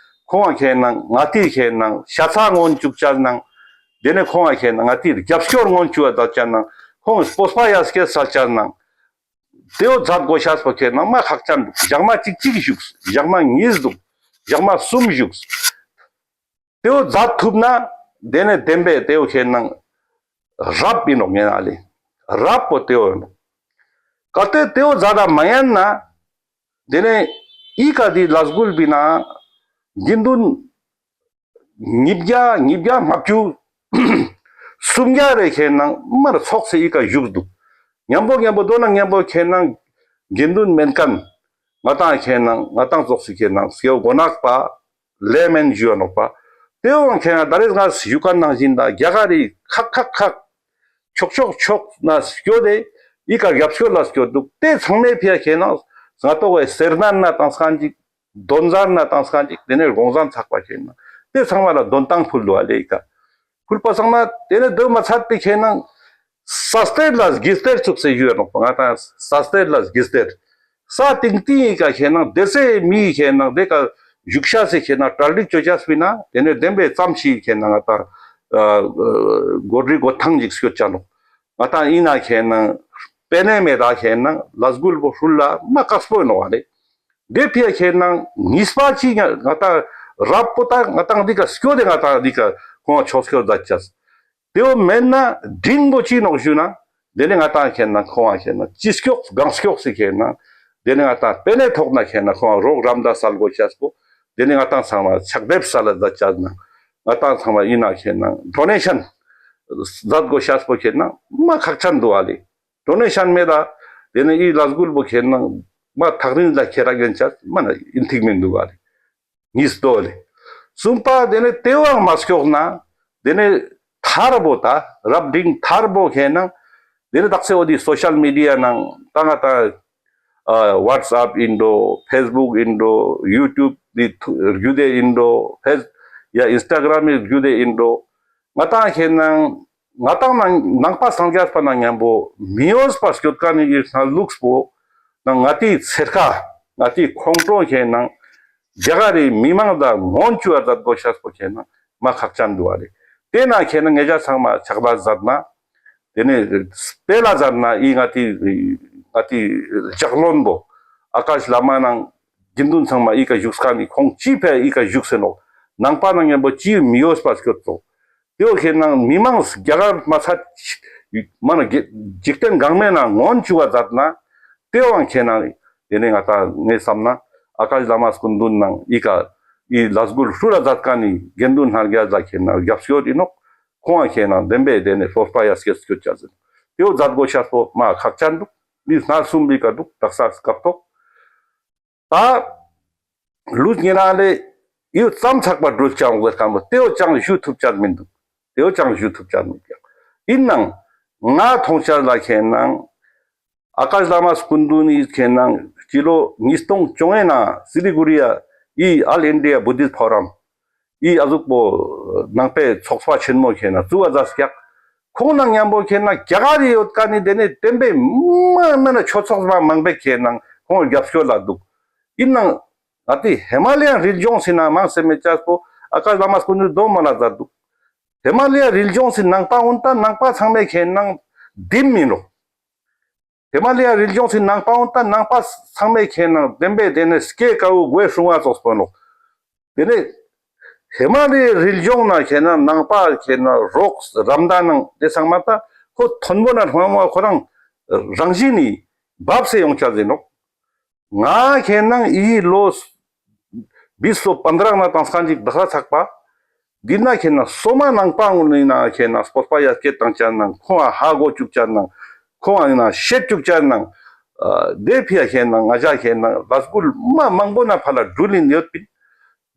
ཁོང་ང་ཁེ་ནང་ང་ཏི་ཁེ་ནང་ཤ་ཚ་སྔོན་བཅུག་ཅ་ནང་། དེ་ནེ་ཁོང་ང་ཁེ་ནང་ང་ཏི་རྒྱབ་སྐྱོར་སྔོན་བཅུག་པ་ད་ཅ་ནང་། ཁོང་སྤོབས་པ་ཡ་སྐྱེད་ས་ཅ་ནང་། དེའོ་མཛད་དགོས་ཤེས་པོ་ཁེ་ནང་མ་ཁག་ཅན་དུག། ཞག་མ་གཅིག་གཅིག་བཞུགས། ཞག་མ་གཉིས་དུག། ཞག་མ་གསུམ་བཞུགས། དེའོ་མཛད་ཐུབ་ན་དེ་ནེ་བདེན་པའི་དེའོ་ཁེ་ནང་རབ་ཨིན་ནོག་ཉན་ཨ་ལེ། རབ་པོ་དེའོ་ཨིན་ནོག། གལ་ཏེ་དེའོ་མཛད་ད་མ་ཉན་ན་དེ་ནེ་འི་ཀ་འི་ལས་འགུལ་བི་ན་དགེ་འདུན་ཉིས་བརྒྱ་ཉིས་བརྒྱ་ལྔ་བཅུ་སུམ་བརྒྱ་རེ་ཁེ་ནང་མར་ཚོགས་སེ་འི་ཀ་བཞུགས་དུག། ཉམ་པོ་ཉམ་པོ་དོ་ན་ཉམ་པོ་ཁེ་ནང་དགེ་འདུན་མེན་ཁན་ང་ཏང་ཁེ་ནང་ང་ཏང་ཙོགས་སི་ཁེ་ནང་སྐྱེ་བོ་མགོ་ནག་པ་ལེ་མེན་ཞུ་བ་ནོག་པ། དེའོ་ཁེ་ནང་ད་རེས་ང་ཞུ་ཁན་ནང་བཞིན་ད་རྒྱ་གར་རི་ཁག་ཁག་ཁག་ཕྱོགས་ཕྱོགས་ཕྱོགས་ན་སྐྱོད་དེ་འི་ཀ་རྒྱབ་སྐྱོར་ལ་སྐྱོད་དུག། དེ་ཚང་མའི་ཕི་ཡ་ཁེ་ནང་ང་ཏོག་གི་སེར་སྣ་ན་ཏང་སྐན་ཅིག། དོན་གཟར་ན་ཏང་སྐན་ཅིག། དེ་ནེ་དགོང་ཟན་ཚག་པ་ཁེ་ནང་དེ་ཚང་མ་ལ་དོན་ཏང་ཕུལ་དུག་ཨ་ལེ་འི་ཀ། ཕུལ་པ་སང་ན་དེ་ནེ་དོ་མ་ཚད་པའི་ཁེ་ནང་ས་གཏེར་ལ་གི་གཏེར་ཚུགས་སེ་ཡོད་ནོག་པ། ང་ཏང་ས་གཏེར་ལ་གི་གཏེར། ས་ཏིང་ཏིང་ངི་ཀ་ཁེ་ནང་དེ་ཚེ་མི་ཁེ་ནང་དེ་ཀ་བཞུགས་ཤེས་སི་ཁེ་ནང་གྲ་སྒྲིག་ཅོ་ཅེས་པི་ན་དེ་ནེ་བདེན་པའི་ཙམ་ཞིག་ཁེ་ནང་ང་ཏང་ཨ་གོ་སྒྲིག་གོ་ཐང་ཅིག་སྐྱོད་ཅ་ནོག། ང་ཏང་ཨིན་ན་ཁེ་ནང་པེ་ནེ་མེད་ད་ཁེ་ནང་ལས་འགུལ་བོ་ཧྲུལ་ལ་མ་དཀགས་པོ་ཨིན་ནོག་ཨ་ལེ། དེ་ཕི་ཡ་ཁེ་ནང་ཉིས་པ་ཅིག་ང་ང་ཏང་རབ་པོ་ད་ང་ཏང་འི་ཀ་སྐྱོད་དེ་ང་ཏང་འི་ཀ་ཁོང་ཕྱོགས་སྐྱོར་མཛད་ཅེས། དེའོ་མེན་ན་འབྲིང་པོ་ཅི་ནོག་ཞུ་ན། དེ་ནེ་ང་ཏང་ཁེ་ནང་ཁོང་ང་ཁེ་ནང་ཅི་སྐྱོགས་གང་སྐྱོགས་སི་ཁེ་ནང་། དེ་ནེ་ང་ཏང་པེ་ནེ་ཐོག་ན་ཁེ་ནང་ཁོང་ང་རོགས་རམ་ད་སལ་དགོས་ཤེས་པོ། དེ་ནེ་ང་ཏང་ཚང་མ་ཕྱག་དེབ་སལ་ད་ཅ་ནང་། ང་ཏང་ཚང་མ་ཨིན་ན་ཁེ་ནང་ཌོ་ནེ་ཤན་མཛད་དགོས་ཤེས་པོ་ཁེ་ནང་མ་ཁག་ཅན་དུག་ཨ་ལེ། ཌོ་ནེ་ཤན་མེད་ད་དེ་ནེ་འི་ལས་འགུལ་བོ་ཁེ་ནང་མ་ཐག་རིང་ལ་ཁྱེར་ར་ཉན་ཅེས་མ་ན་ཨིན་ཐིག་མིན་དུག་ཨ་ལེ། ཉིས་དོ་ལེ། གསུམ་པ་དེ་ནེ་དེའང་མ་སྐྱོགས་ན་དེ་ནེ་ཐར་པོ་ད་རབ་འབྲིང་ཐར་པོ་ཁེ་ནང་དེ་ནེ་དག་ས་འོ་དེ་སོ་ཤལ་མི་ཌི་ཡ་ནང་ད་ང་ཏང་ཨ་ཝཊས་ཨེབ་ཨིན་འགྲོ། ཕེས་བུག་ཨིན་འགྲོ། ཡུ་ཊུབ་དེ་བརྒྱུད་དེ་ཨིན་འགྲོ། ཕེས་ཡ་ཨིན་སི་ཊ་གྲམ་བརྒྱུད་དེ་ཨིན་འགྲོ། ང་ཏང་ཁེ་ནང་ང་ཏང་ནང་ནང་པ་སངས་རྒྱས་པ་ནང་ཉམ་པོ་མི་འོས་པ་སྐྱོད་ཁན་ནི་ལུགས་པོ་ནང་ང་ཏི་ཚེར་ཁ་ང་ཏི་ཁོང་ཁྲོ་ཁེ་ནང་ རྒྱ་གར་རི་མི་མང་ལ་ངོམ་ཅུག་པ་ཛད་གོས་ཤེས་པོ་ཁེ་ན་མ་ཁག་ཅན་དུག་པ་ལེ། ཏེ་ན་ཁེ་ན་ང་ཞ་ཚང་མ་ཆག་ལས་ཛད་ན་ཏེ་ནེ་སྤེ་ར་ཛད་ན་འི་ང་ཏི་ང་ཏི་ལྕགས་ལོན་པོ་ཨ་ཀཱཤ་བླ་མ་ནང་དགེ་འདུན་ཚང་མ་འི་ཀ་ཞུགས་ཁན་ནི་ཁོང་ཅི་ཕིའ་འི་ཀ་ཞུགས་སེ་ནོག། ནང་པ་ནང་ཉམ་པོ་ཅི་མི་ཡོད་པ་སྐྱོད་དོ། ཏེ་བོ་ཁེ་ན་མི་མང་རྒྱ་གར་མ་ཚད་མ་ན་འཇིག་རྟེན་གང་མེད་ན་ངོམ་ཅུག་པ་ཛད་ན་ཏེ་བོའང་ཁེ་ན་ཏེ་ནེ་ང་ཏང་ངས་སམ་ན་ཨ་ཀཱཤ་བླ་མ་སྐུ་མདུན་ནང་འི་ཀ་འི་ལས་འགུལ་ཧྲུལ་ལ་ཛད་ཁན་ནི་དགེ་འདུན་ལྷན་རྒྱས་ལ་ཁེ་ན་རྒྱབ་སྐྱོར་ཨིན་ནོག། ཁོང་ང་ཁེ་ན་བདེན་པའི་ཏེ་ནེ་སྤོབས་པ་ཡ་སྐྱེད་སྐྱོད་ཅ་ཟེར། ཏེ་བོ་ཛད་གོས་ཤེས་པོ་མ་ཁག་ཅན་དུག། འི་སྣ་གསུམ་པའི་ཀ་དུག། དག་ས་སྐབས་ཐོག་ད་ལུས་ཉེ་རང་ལེ་ཡུད་ཙམ་ཚག་པ་དྲུལ་ཅང་འོང་ཟེར་ཁན་པོ་ཏེ་བོ་ཅང་ཞུ་ཐུབ་ཅ་མི་དུག། ཏེ་བོ་ཅང་ཞུ་ཐུབ་ཅ་མི་དུག། ཨིན་ནའང་ང་ཐོང་ཆ་ལ་ཁེ་ན་ཨ་ཀཱཤ་བླ་མ་སྐུ་མདུན་ནི་ཁེ་ན་སྤྱི་ལོ་ཉིས་སྟོང་བཅོ་ལྔའི་ནང་སི་ལི་གུ་རི་ཡ་འི་ཨོལ་ཨིན་ཌི་ཡ་བུ་དིསྟ་ཕོ་རམ་འི་ཨ་ཟུག་པོ་ནང་པའི་ཚོགས་པ་ཆེན་མོ་ཁེ་ན་བཙུགས་པ་ཛད་ཀྱག། ཁོང་ནང་ཉམ་པོ་ཁེ་ན་རྒྱ་གར་རི་ཡོད་ཁན་ནི་ཏེ་ནེ་བདེན་པའི་མ་མ་ན་ཆོས་ཚོགས་མ་མང་པོ་ཁེ་ན་ཁོང་རྒྱབ་སྐྱོར་ལ་དུག། ཨིན་ནའང་ང་ཏི་ཧི་མ་ལ་ཡན་རི་ལྗོངས་སི་ནང་མང་སེ་མེད་ཅེས་པོ་ཨ་ཀཱཤ་བླ་མ་སྐུ་མདུན་དོ་མ་ལ་ཛད་དུག། ཧི་མ་ལ་ཡ་རི་ལྗོངས་སི་ནང་པ་འོན་ཏ་ནང་པ་ཚང་མའི་ཁེ་ན་དིམ་མི་ནོག། ཧི་མ་ལ་ཡ་རི་ལྗོངས་སི་ནང་པ་འོན་ཏ་ནང་པ་ཚང་མའི་ཁེ་ན་བདེན་པའི་ཏེ་ནེ་སྐྱེ་ཀ་བོ་གོས་སྲུང་བ་ཙོགས་པོ་ནོག། ཏེ་ནེ་ཧི་མ་ལ་ཡའི་རི་ལྗོངས་ན་ཁེ་ན་ནང་པ་ཁེ་ན་རོགས་རམ་མདའ་ནང་ཏེ་ཚང་མ་ད་ཁོ་མཐོན་པོ་ན་ལྷོང་བ་ཁོ་རང་རང་བཞིན་ནི་བབས་སེ་ཡོང་ཆ་ཟེར་ནོག། ང་ཁེ་ན་འི་ལོ་བིས་སོ་པན་དྲ་ན་ཏང་སྐན་ཅིག་དག་ས་ཚག་པ། འི་ན་ཁེ་ན་སོ་མ་ནང་པ་ངུན་ནི་ན་ཁེ་ན་སྤོབས་པ་ཡ་སྐྱེད་ཏང་ཅ་ནང་ཁོང་ང་ཧ་གོ་ཅུག་ཅ་ནང་ཁོང་ང་ན་ཤེད་ཅུག་ཅ་ནང་། ཨ་ཏེ་ཕིའ་ཁེ་ན་ང་ཞ་ཁེ་ན་ལས་འགུལ་མ་མང་པོ་ན་ཕར་ལ་དྲུལ་ཨིན་ཡོད་པིན།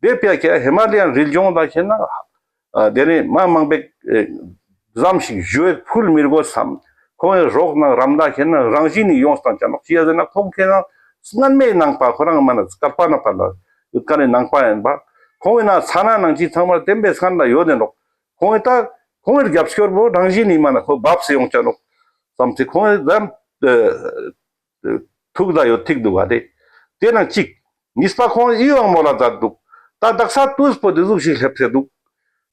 ཏེ་ཕིའ་ཁེ་ཧི་མ་ལ་ཡན་རི་ལྗོངས་ལ་ཁེ་ན་ཨ་ཏེ་ནེ་མ་མང་པོ་ཨེ་ཙམ་ཞིག་ཞུ་ཡོད་ཕུལ་མི་དགོས་སམ། ཁོང་ངི་རོགས་ནང་རམ་མདའ་ཁེ་ན་རང་བཞིན་ནི་ཡོངས་ཏང་ཅ་ནོག། ཅི་ཡ་ཟེར་ན་ཁོང་ཁེ་ན་སྔན་མའི་ནང་པ་ཁོ་རང་མ་ན་སྐལ་པ་ན་ཕར་ལ་ཡོད་ཁན་ནི་ནང་པ་ཨིན་པ། ཁོང་ངི་ན་ཚ་ན་ནང་ཅི་ཚང་མ་བདེན་པའི་སྔན་ལ་ཡོད་དེ་ནོག། ཁོང་ངི་ད་ཁོང་ངི་རྒྱབ་སྐྱོར་པོ་རང་བཞིན་ནི་མ་ན་ཁོ་བབས་སེ་ཡོང་ཅ་ནོག་སམ་སེ་ཁོང་ངི་ད་ཐུགས་ད་ཡོད་ཐིག་དུག་པ་ཏེ། ཏེ་ནང་ཅིག་ཉིས་པ་ཁོང་འི་བོའང་མོལ་ལ་ཛད་དུག། ད་དག་ས་ཏུས་པོ་ཏེ་ཟུག་ཞིག་ལེབས་སེ་དུག།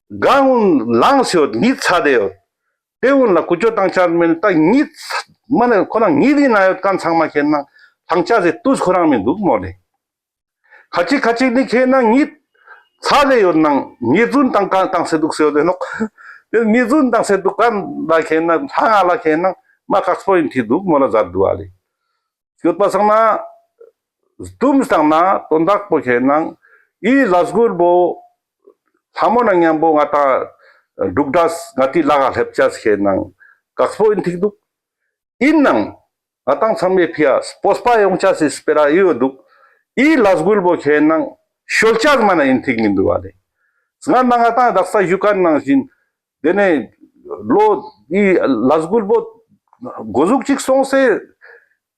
གང་འུན་ལངས་སེ་ཡོད་ཉིད་ཚ་དེ་ཡོད། ཏེ་འུན་ལ་ཀུ་ཅོ་ཏང་ཆ་མེད་ད་ཉིད་མ་ནེ་ཁོ་ན་ཉིད་ཨིན་ན་ཡོད་ཁན་ཚང་མ་ཁེ་ན་ལངས་ཆ་ཟེར་ཏུས་ཁོ་རང་མི་དུག་མོལ་ལེ། ཁ་ཅིག་ཁ་ཅིག་ནི་ཁེ་ན་ཉིད་ཚ་ལེ་ཡོད་ནང་ཉིད་རྫུན་ཏང་ཁན་ཏང་སེ་དུག་སེ་ཡོད་དེ་ནོག། ཏེ་ཉིད་རྫུན་ཏང་སེ་དུག་ཁན་ལ་ཁེ་ན་ལྷང་ང་ལ་ཁེ་ན་མ་ཁག་པོ་ཨིན་ཐིག་དུག་མོལ་ལ་ཛད་དུག་པ་ལེ། སྐྱོད་པ་སང་ན་དུམ་སྟང་ན་དོན་དག་པོ་ཁེ་ན་འི་ལས་འགུལ་པོ་ལྷ་མོ་ནང་ཉམ་པོ་ང་ཏང་འབྲུག་སྒྲ་ང་ཏི་ལག་ག་ལེབས་ཅེས་ཁེ་ན་ཁག་པོ་ཨིན་ཐིག་དུག། ཨིན་ནའང་ང་ཏང་ཚང་མའི་ཕིའ་སྤོབས་པ་ཡོང་ཅེས་སི་སྤེ་ར་འི་བོ་དུག། འི་ལས་འགུལ་པོ་ཁེ་ན་ཤོལ་ཅེས་མ་ན་ཨིན་ཐིག་མི་དུག་པ་ལེ། སྔ་ན་ང་ཏང་དག་ས་ཞུ་ཁན་ནང་བཞིན་ཏེ་ནེ་ལོ་འི་ལས་འགུལ་པོ་གོ་ཟུག་ཅིག་སོང་སེ་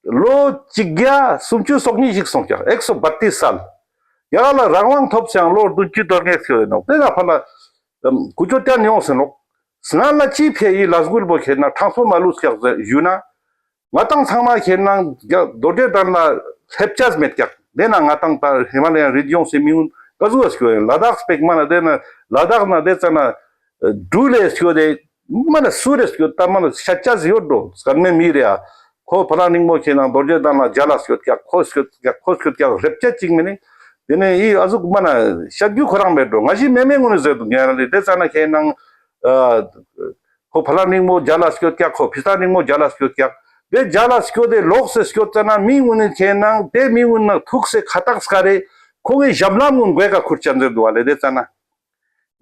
ལོ་ཅིག་གྱ་སུམ་ཅུ་སོ་གཉིས་ཤིག་སོང་ཀྱག། ཨེག་སོ་བཏིས་སཱལ། ཡ་ལ་རང་དབང་ཐོབ་སེའང་ལོ་བདུན་ཅུ་དོན་ལྔ་སྐྱོད་དེ་ནོག། ཏེ་ན་ཕར་ལ་ཀུ་ཅོ་ཏང་ཡོངས་སེ་ནོག། སྔ་ལ་ཅི་ཕིའ་འི་ལས་འགུལ་པོ་ཁེ་ན་གྲངས་སུ་མ་ལུས་ཀྱག་ཟེར་ཞུ་ན། ང་ཏང་ཚང་མ་ཁེ་ན་རྡོ་རྗེ་གདན་ལ་ལེབས་ཅེས་མེད་ཀྱག། ཏེ་ན་ང་ཏང་ད་ཧི་མ་ལ་ཡན་རི་ལྗོངས་སི་མི་འུན་ག་ཟུག་ག་སྐྱོད་ཨིན། ལ་དྭགས་པེག་མ་ན་ཏེ་ན་ལ་དྭགས་ན་ཏེ་ཙ་ན་འབྲུག་ལེ་སྐྱོད་དེ་མ་ན་སུ་རེ་སྐྱོད་ད་མ་ན་ཤ་ཅེས་ཡོད་འགྲོ་སྐར་མའི་མི་རེ་ཨ། ཁོ་ཕ་ལ་ནིང་མོ་ཁེ་ན་རྡོ་རྗེ་གདན་ལ་མཇལ་ལ་སྐྱོད་ཀྱག། ཁོ་སྐྱོད་ཀྱག། ཁོ་སྐྱོད་ཀྱག་ལེབས་ཅེས་ཅིག་མེད་ནི། ཏེ་ནེ་འི་ཨ་ཟུག་མ་ན་ཤ་རྒྱུ་ཁོ་རང་མེད་འགྲོ། ང་ཞི་མེ་མེ་ངུན་ནི་ཟེར་དུག་ཉེ་རང་ལེ། ཏེ་ཙ་ན་ཁེ་ན་ཨ་ཁོ་ཕ་ལ་ནིང་མོ་མཇལ་ལ་སྐྱོད་ཀྱག། ཁོ་ཕི་ས་ནིང་མོ་མཇལ་ལ་སྐྱོད་ཀྱག། ཏེ་མཇལ་ལ་སྐྱོད་དེ་ལོག་སེ་སྐྱོད་ཙ་ན་མི་ངུན་ནི་ཁེ་ན་ཏེ་མི་ངུན་ན་ཐུག་སེ་ཁ་ཏག་སྐ་རེ་ཁོང་གི་ཞབས་ལྷམ་ངུན་གོས་ཀ་ཁུར་ཅན་ཟེར་དུག་པ་ལེ། ཏེ་ཙ་ན་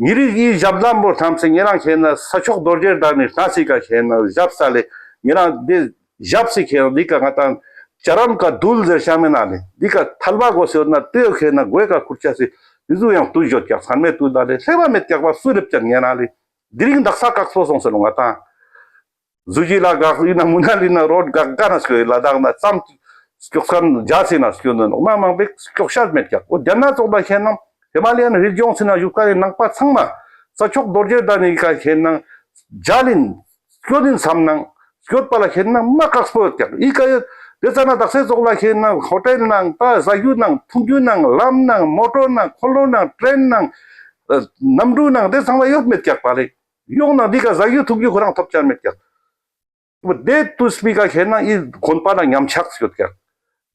ཉེ་རིགས་འི་ཞབས་ལྷམ་པོ་ཐམས་སེ་ཉེ་རང་ཁེ་ན་ས་ཕྱོགས་རྡོ་རྗེ་གདན་ནི་ཐང་སི་ཀ་ཁེ་ན་ཞབས་ས་ལེ་ཉེ་རང་ཏེ་ཞབས་སི་ཁེ་ན་འི་ཀ་ང་ཏང་ཅ་རམ་ཀ་དུལ་ཟེར་ཤ་མེ་ན་ལེ། འི་ཀ་ཐལ་བ་གོས་སེ་ཡོད་ན་ཏེ་ཁེ་ན་གོས་ཀ་ཁུར་ཅེས་སི་འི་ཟུག་ཡང་ཏུས་ཡོད་ཀྱག། སྔན་མེ་ཏུས་ད་ལེ་ལེབས་པ་མེད་ཀྱག་པ་སུ་ལེབས་ཅན་ཉེ་རང་ལེ། དེ་རིང་དག་ས་ཀག་སོ་སོང་སེ་ལོ་ང་ཏང་། ཟུ་ཇི་ལ་གག་ཨིན་ན་མུ་ན་ལི་ན་རོད་གག་ག་ན་སྐྱོད་ལ་དྭགས་ན་ཙམ་སྐྱོགས་ཁན་རྒྱ་སེ་ན་སྐྱོད་ནོག། མ་མང་པོ་སྐྱོགས་ཤ་མེད་ཀྱག། འོ་རྒྱ་ནག་ཙོགས་ལ་ཁེ་ན་ཧི་མ་ལ་ཡན་རི་ལྗོངས་སི་ན་ཞུགས་ཁན་ནི་ནང་པ་ཚང་མ་ས་ཕྱོགས་རྡོ་རྗེ་གདན་ནི་ཀ་ཁེ་ན་མཇལ་ཨིན་སྐྱོད་ཨིན་སམ་ན་སྐྱོད་པ་ལ་ཁེ་ན་མ་ཀག་སྤོ་ཡོད་ཀྱག། འི་ཀ་ཡོད་ དེ་ཙ་ན་དག་ས་ཙོགས་ལ་ཁེ་ནང་ཧོ་ཊེལ་ནང་ད་ཟ་རྒྱུ་ནང་འཐུང་རྒྱུ་ནང་ལམ་ནང་མོ་ཊོར་ནང་འཁོར་ལོ་ནང་ཊྲེན་ནང་ཨ་གནམ་གྲུ་ནང་དེ་ཚང་མ་ཡོད་མེད་ཀྱག་པ་ལེ། ཡོང་ན་འདི་ཀ་ཟ་རྒྱུ་འཐུང་རྒྱུ་ཁོ་རང་ཐོབ་ཆ་མེད་ཀྱག། དེ་དུས་པའི་ཀ་ཁེ་ནང་ཨི་དགོན་པ་ན་ཉམས་ཆག་སྐྱོད་ཀྱག།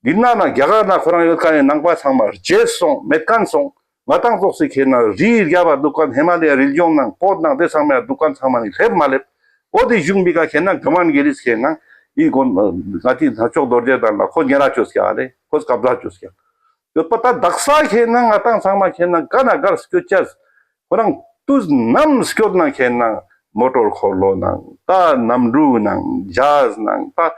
འདི་ན་ན་རྒྱ་གར་ན་ཁོ་རང་ཡོད་ཀ་ནི་ནང་པ་ཚང་མ་བརྗེད་སོང་མེད་མཁན་སོང་། ང་ཏང་ཙོགས་སི་ཁེ་ན་རི་རྒྱབ་པ་འདུག་མཁན་ཧི་མ་ལ་ཡ་རི་ལྗོངས་ནང་བོད་ནང་དེ་ཚང་མ་འདུག་མཁན་ཚང་མ་ནི་སླེབས་མ་སླེབས། འོ་དེ་གཞུང་པའི་ཀ་ཁེ་ན་ག་མན་གེ་རིས་ཁེ་ན་ཨི་གོ་ང་ཏི་ན་ཅོག་རྡོ་རྗེ་གདན་ལ་ཁོ་ཉེ་ར་ཅོས་ཀྱག་ལེ། ཁོ་སྐབས་ར་ཅོས་ཀྱག་ཡོད་པ། ད་དག་ས་ཁེ་ན་ང་ཏང་ཚང་མ་ཁེ་ན་ག་ན་གར་སྐྱོད་ཅེས་ཁོ་རང་དུས་ནམ་སྐྱོད་ན་ཁེ་ན་མོ་ཊོར་འཁོར་ལོ་ནང་ད་གནམ་གྲུ་ནང་ཇ་ཧཱཟ་ནང་ད་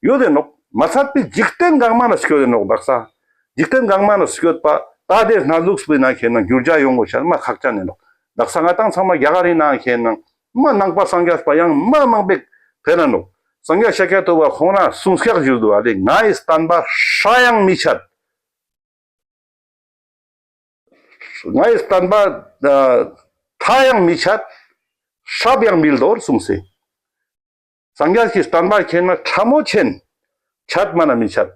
ཡོད་དེ་ནོག། མ་ཚད་པའི་འཇིག་རྟེན་གང་མ་ན་སྐྱོད་དེ་ནོག་དག་ས། འཇིག་རྟེན་གང་མ་ན་སྐྱོད་པ་ད་དེ་སྣ་ལུགས་པའི་ནང་ཁེ་ན་འགྱུར་བ་ཡོང་དགོས་ཤར་མ་ཁག་ཅན་ནི་ནོག། དག་ས་ང་ཏང་ཚང་མ་རྒྱ་གར་རི་ནང་ཁེ་ན་མ་ནང་པ་སངས་རྒྱས་པ་ཡང་མ་མང་པོ་ཕེ་ན་ནོག། སངས་རྒྱས་ཤཱཀྱ་ཐུབ་པ་ཁོང་རང་གསུང་སྐྱག་བཞུར་འདུག་པ་ལེ། ངའི་བསྟན་པ་ཧྲ་ཡང་མི་ཆད། ངའི་བསྟན་པ་ཨ་ཐ་ཡང་མི་ཆད། སྲབ་ཡང་མི་ལྡོར་གསུངས་སེ། སངས་རྒྱས་ཀྱི་བསྟན་པ་ཁེ་ན་ཕྲ་མོ་ཆེན། ཆད་མ་ན་མི་ཆད།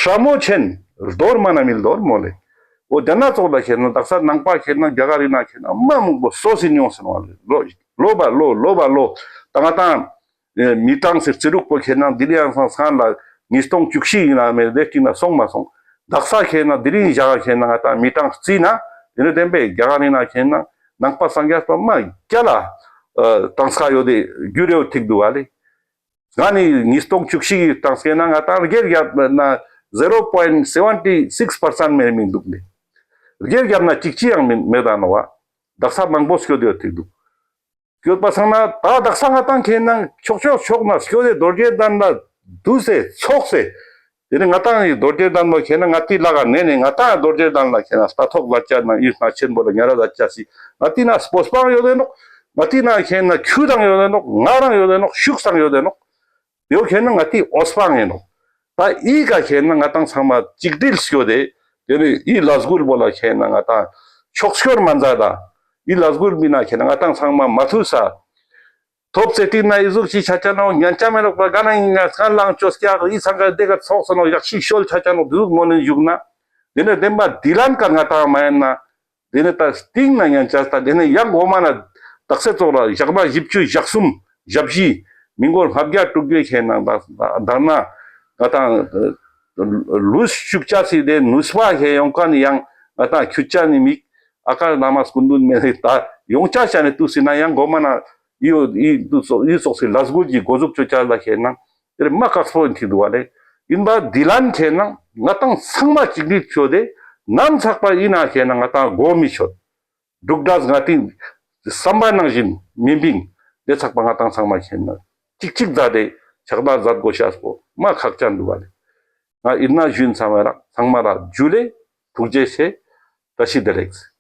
ཧྲ་མོ་ཆེན། ལྡོར་མ་ན་མི་ལྡོར་མོ་ལེ། འོ་དེ་ན་ཙོགས་ལ་ཁེ་ན་དག་ས་ནང་པ་ཁེ་ན་རྒྱ་གར་རི་ན་ཁེ་ན་མ་མང་པོ་སོ་སི་ཉོང་སེ་ནོག་ལེ། ལོ་ལོ་བ་ལོ་ལོ་བ་ལོ་ད་ང་ཏང་ཨེ་མི་གྲངས་སི་རྩི་རུག་པོ་ཁེ་ན་དི་ལི་ཡང་སང་སང་ལ་ཉིས་སྟོང་བཅུ་བཞི་ཡིན་ན་མེད་དེ་ཅིག་ན་སོང་མ་སོང་། དག་ས་ཁེ་ན་དི་རིང་ཞག་ཁེ་ན་ང་ཏང་མི་གྲངས་རྩི་ན་དེ་ནི་བདེན་པའི་རྒྱ་གར་ཡིན་ན་ཁེ་ན་ནང་པ་སངས་རྒྱས་པ་མ་རྒྱ་ལ་ཨ་གྲངས་ཀ་ཡོད་དེ་རྒྱུ་རེའུ་ཐིག་འདུག་པ་ལེ། ང་ནི་ཉིས་སྟོང་བཅུ་བཞི་གི་གྲངས་ཀ་ན་ང་ཏང་སྒེར་རྒྱབ་ན་zero point seventy six percent མེད་མི་འདུག་ལེ། སྒེར་རྒྱབ་ན་གཅིག་ཅི་ཡང་མེད་མེད་ད་ནོ་བ། དག་ས་མང་པོ་སྐྱོད་དེ་ཐིག་འདུག། སྐྱོད་པ་སང་ན་ད་དག་ས་ང་ཏང་ཁེ་ན་ཕྱོགས་ཕྱོགས་ཕྱོགས་ན་སྐྱོད་དེ་རྡོ་རྗེ་གདན་ལ་འདུས་སེ་ཚོགས་སེ། དེ་ནི་ང་ཏང་ཡི་རྡོ་རྗེ་གདན་པོ་ཁེ་ན་ང་ཏི་ལ་ག་ནེ་ནེ་ང་ཏང་རྡོ་རྗེ་གདན་ལ་ཁེ་ན་ལྟ་ཐོག་ལ་ཅ་ན་ཡུལ་ན་ཆེན་པོ་ལ་ཉ་ར་ལ་ཅ་སི་ང་ཏི་ན་སྤོས་པང་ཡོད་དེ་ནོག། ང་ཏི་ན་ཁེ་ན་ཁྱུ་དང་ཡོད་དེ་ནོག། ང་རང་ཡོད་དེ་ནོག། ཤུགས་སང་ཡོད་དེ་ནོག། དེའོ་ཁེ་ན་ང་ཏི་འོས་པང་ཡིན་ནོག། ད་ཨི་ཀ་ཁེ་ན་ང་ཏང་ཚང་མ་གཅིག་སྒྲིལ་སྐྱོད་དེ་དེ་ནི་ཨི་ལས་འགུལ་པོ་ལ་ཁེ་ན་ང་ཏང་ཕྱོགས་སྐྱོར་མ་མཛད་ད། ཨི་ལས་འགུལ་མི་ན་ཁེ་ན་ང་ཏང་ཚང་མ་མ་ཐུལ་ས། ཐོབ་ཚེ་ཏིག་ན་ཨི་ཟུག་ཅིག་ཆ་ཆ་ནོ་ཉན་ཆ་མེད་ལོག་པ་ག་ན་ཡིན་ན་སྔ་ལང་ཅོས་ཀྱག་ཨི་ཚང་ཀ་དེ་ཀ་ཚོགས་སོ་ནོ་ཡག་ཤི་ཤོལ་ཆ་ཆ་ནོ་དུ་མོ་ནི་བཞུགས་ན། དེ་ནི་བདེན་པ་དི་ལན་ཀ་ང་ཏང་མ་ཡིན་ན། དེ་ནི་ད་སྟིང་ན་ཉན་ཆ་ད་དེ་ནི་ཡང་གོ་མ་ན་དག་ས་ཙོགས་ལ་ཞག་མ་བཞི་བཅུ་ཞག་གསུམ་ཞག་བཞི་མི་མགོ་ལྔ་བརྒྱ་དྲུག་བརྒྱ་ཁེ་ན་ད་ད་ན་ང་ཏང་ལུས་ཤུགས་ཆ་སི་དེ་ནུས་པ་ཁེ་ཡོང་ཀ་ནི་ཡང་ང་ཏང་ཁྱུ་ཆ་ནི་མིག་ཨ་ཀར་ན་མ་སྐུ་མདུན་མེད་ད་ཡོང་ཆ་ཆ་ནི་དུ་སི་ན་ཡང་གོ་མ་ན་ཡོ་ཡི་དུ་སོ་ཡི་སོགས་སི་ལས་འགུལ་གྱི་འགོ་འཛུགས་ཅོ་ཆ་ལ་ཁེ་ན་དེ་རེ་མ་ཁག་སྤོ་ཡིན་ཐིག་འདུག་བ་ལེ། ཡིན་པ་དི་ལན་ཁེ་ན་ང་ཏང་ཚང་མ་གཅིག་སྒྲིལ་ཆོད་དེ་ནམ་ཚག་པ་ཡིན་ན་ཁེ་ན་ང་ཏང་གོ་མི་ཆོད། འབྲུག་སྒྲ་ང་ཏི་བསམ་པ་ནང་བཞིན་མི་འབིང་དེ་ཚག་པ་ང་ཏང་ཚང་མ་ཁེ་ན་གཅིག་གཅིག་མཛད་དེ་ཕྱག་ལས་མཛད་དགོས་ཤེས་པོ་མ་ཁག་ཅན་འདུག་བ་ལེ། ང་ཡིན་ན་ཞུན་ཚང་མ་ར་ཚང་མ་ར་ཇུ་ལེ། ཐུགས་རྗེ་ཆེ། བཀྲ་ཤིས་བདེ་ལེགས།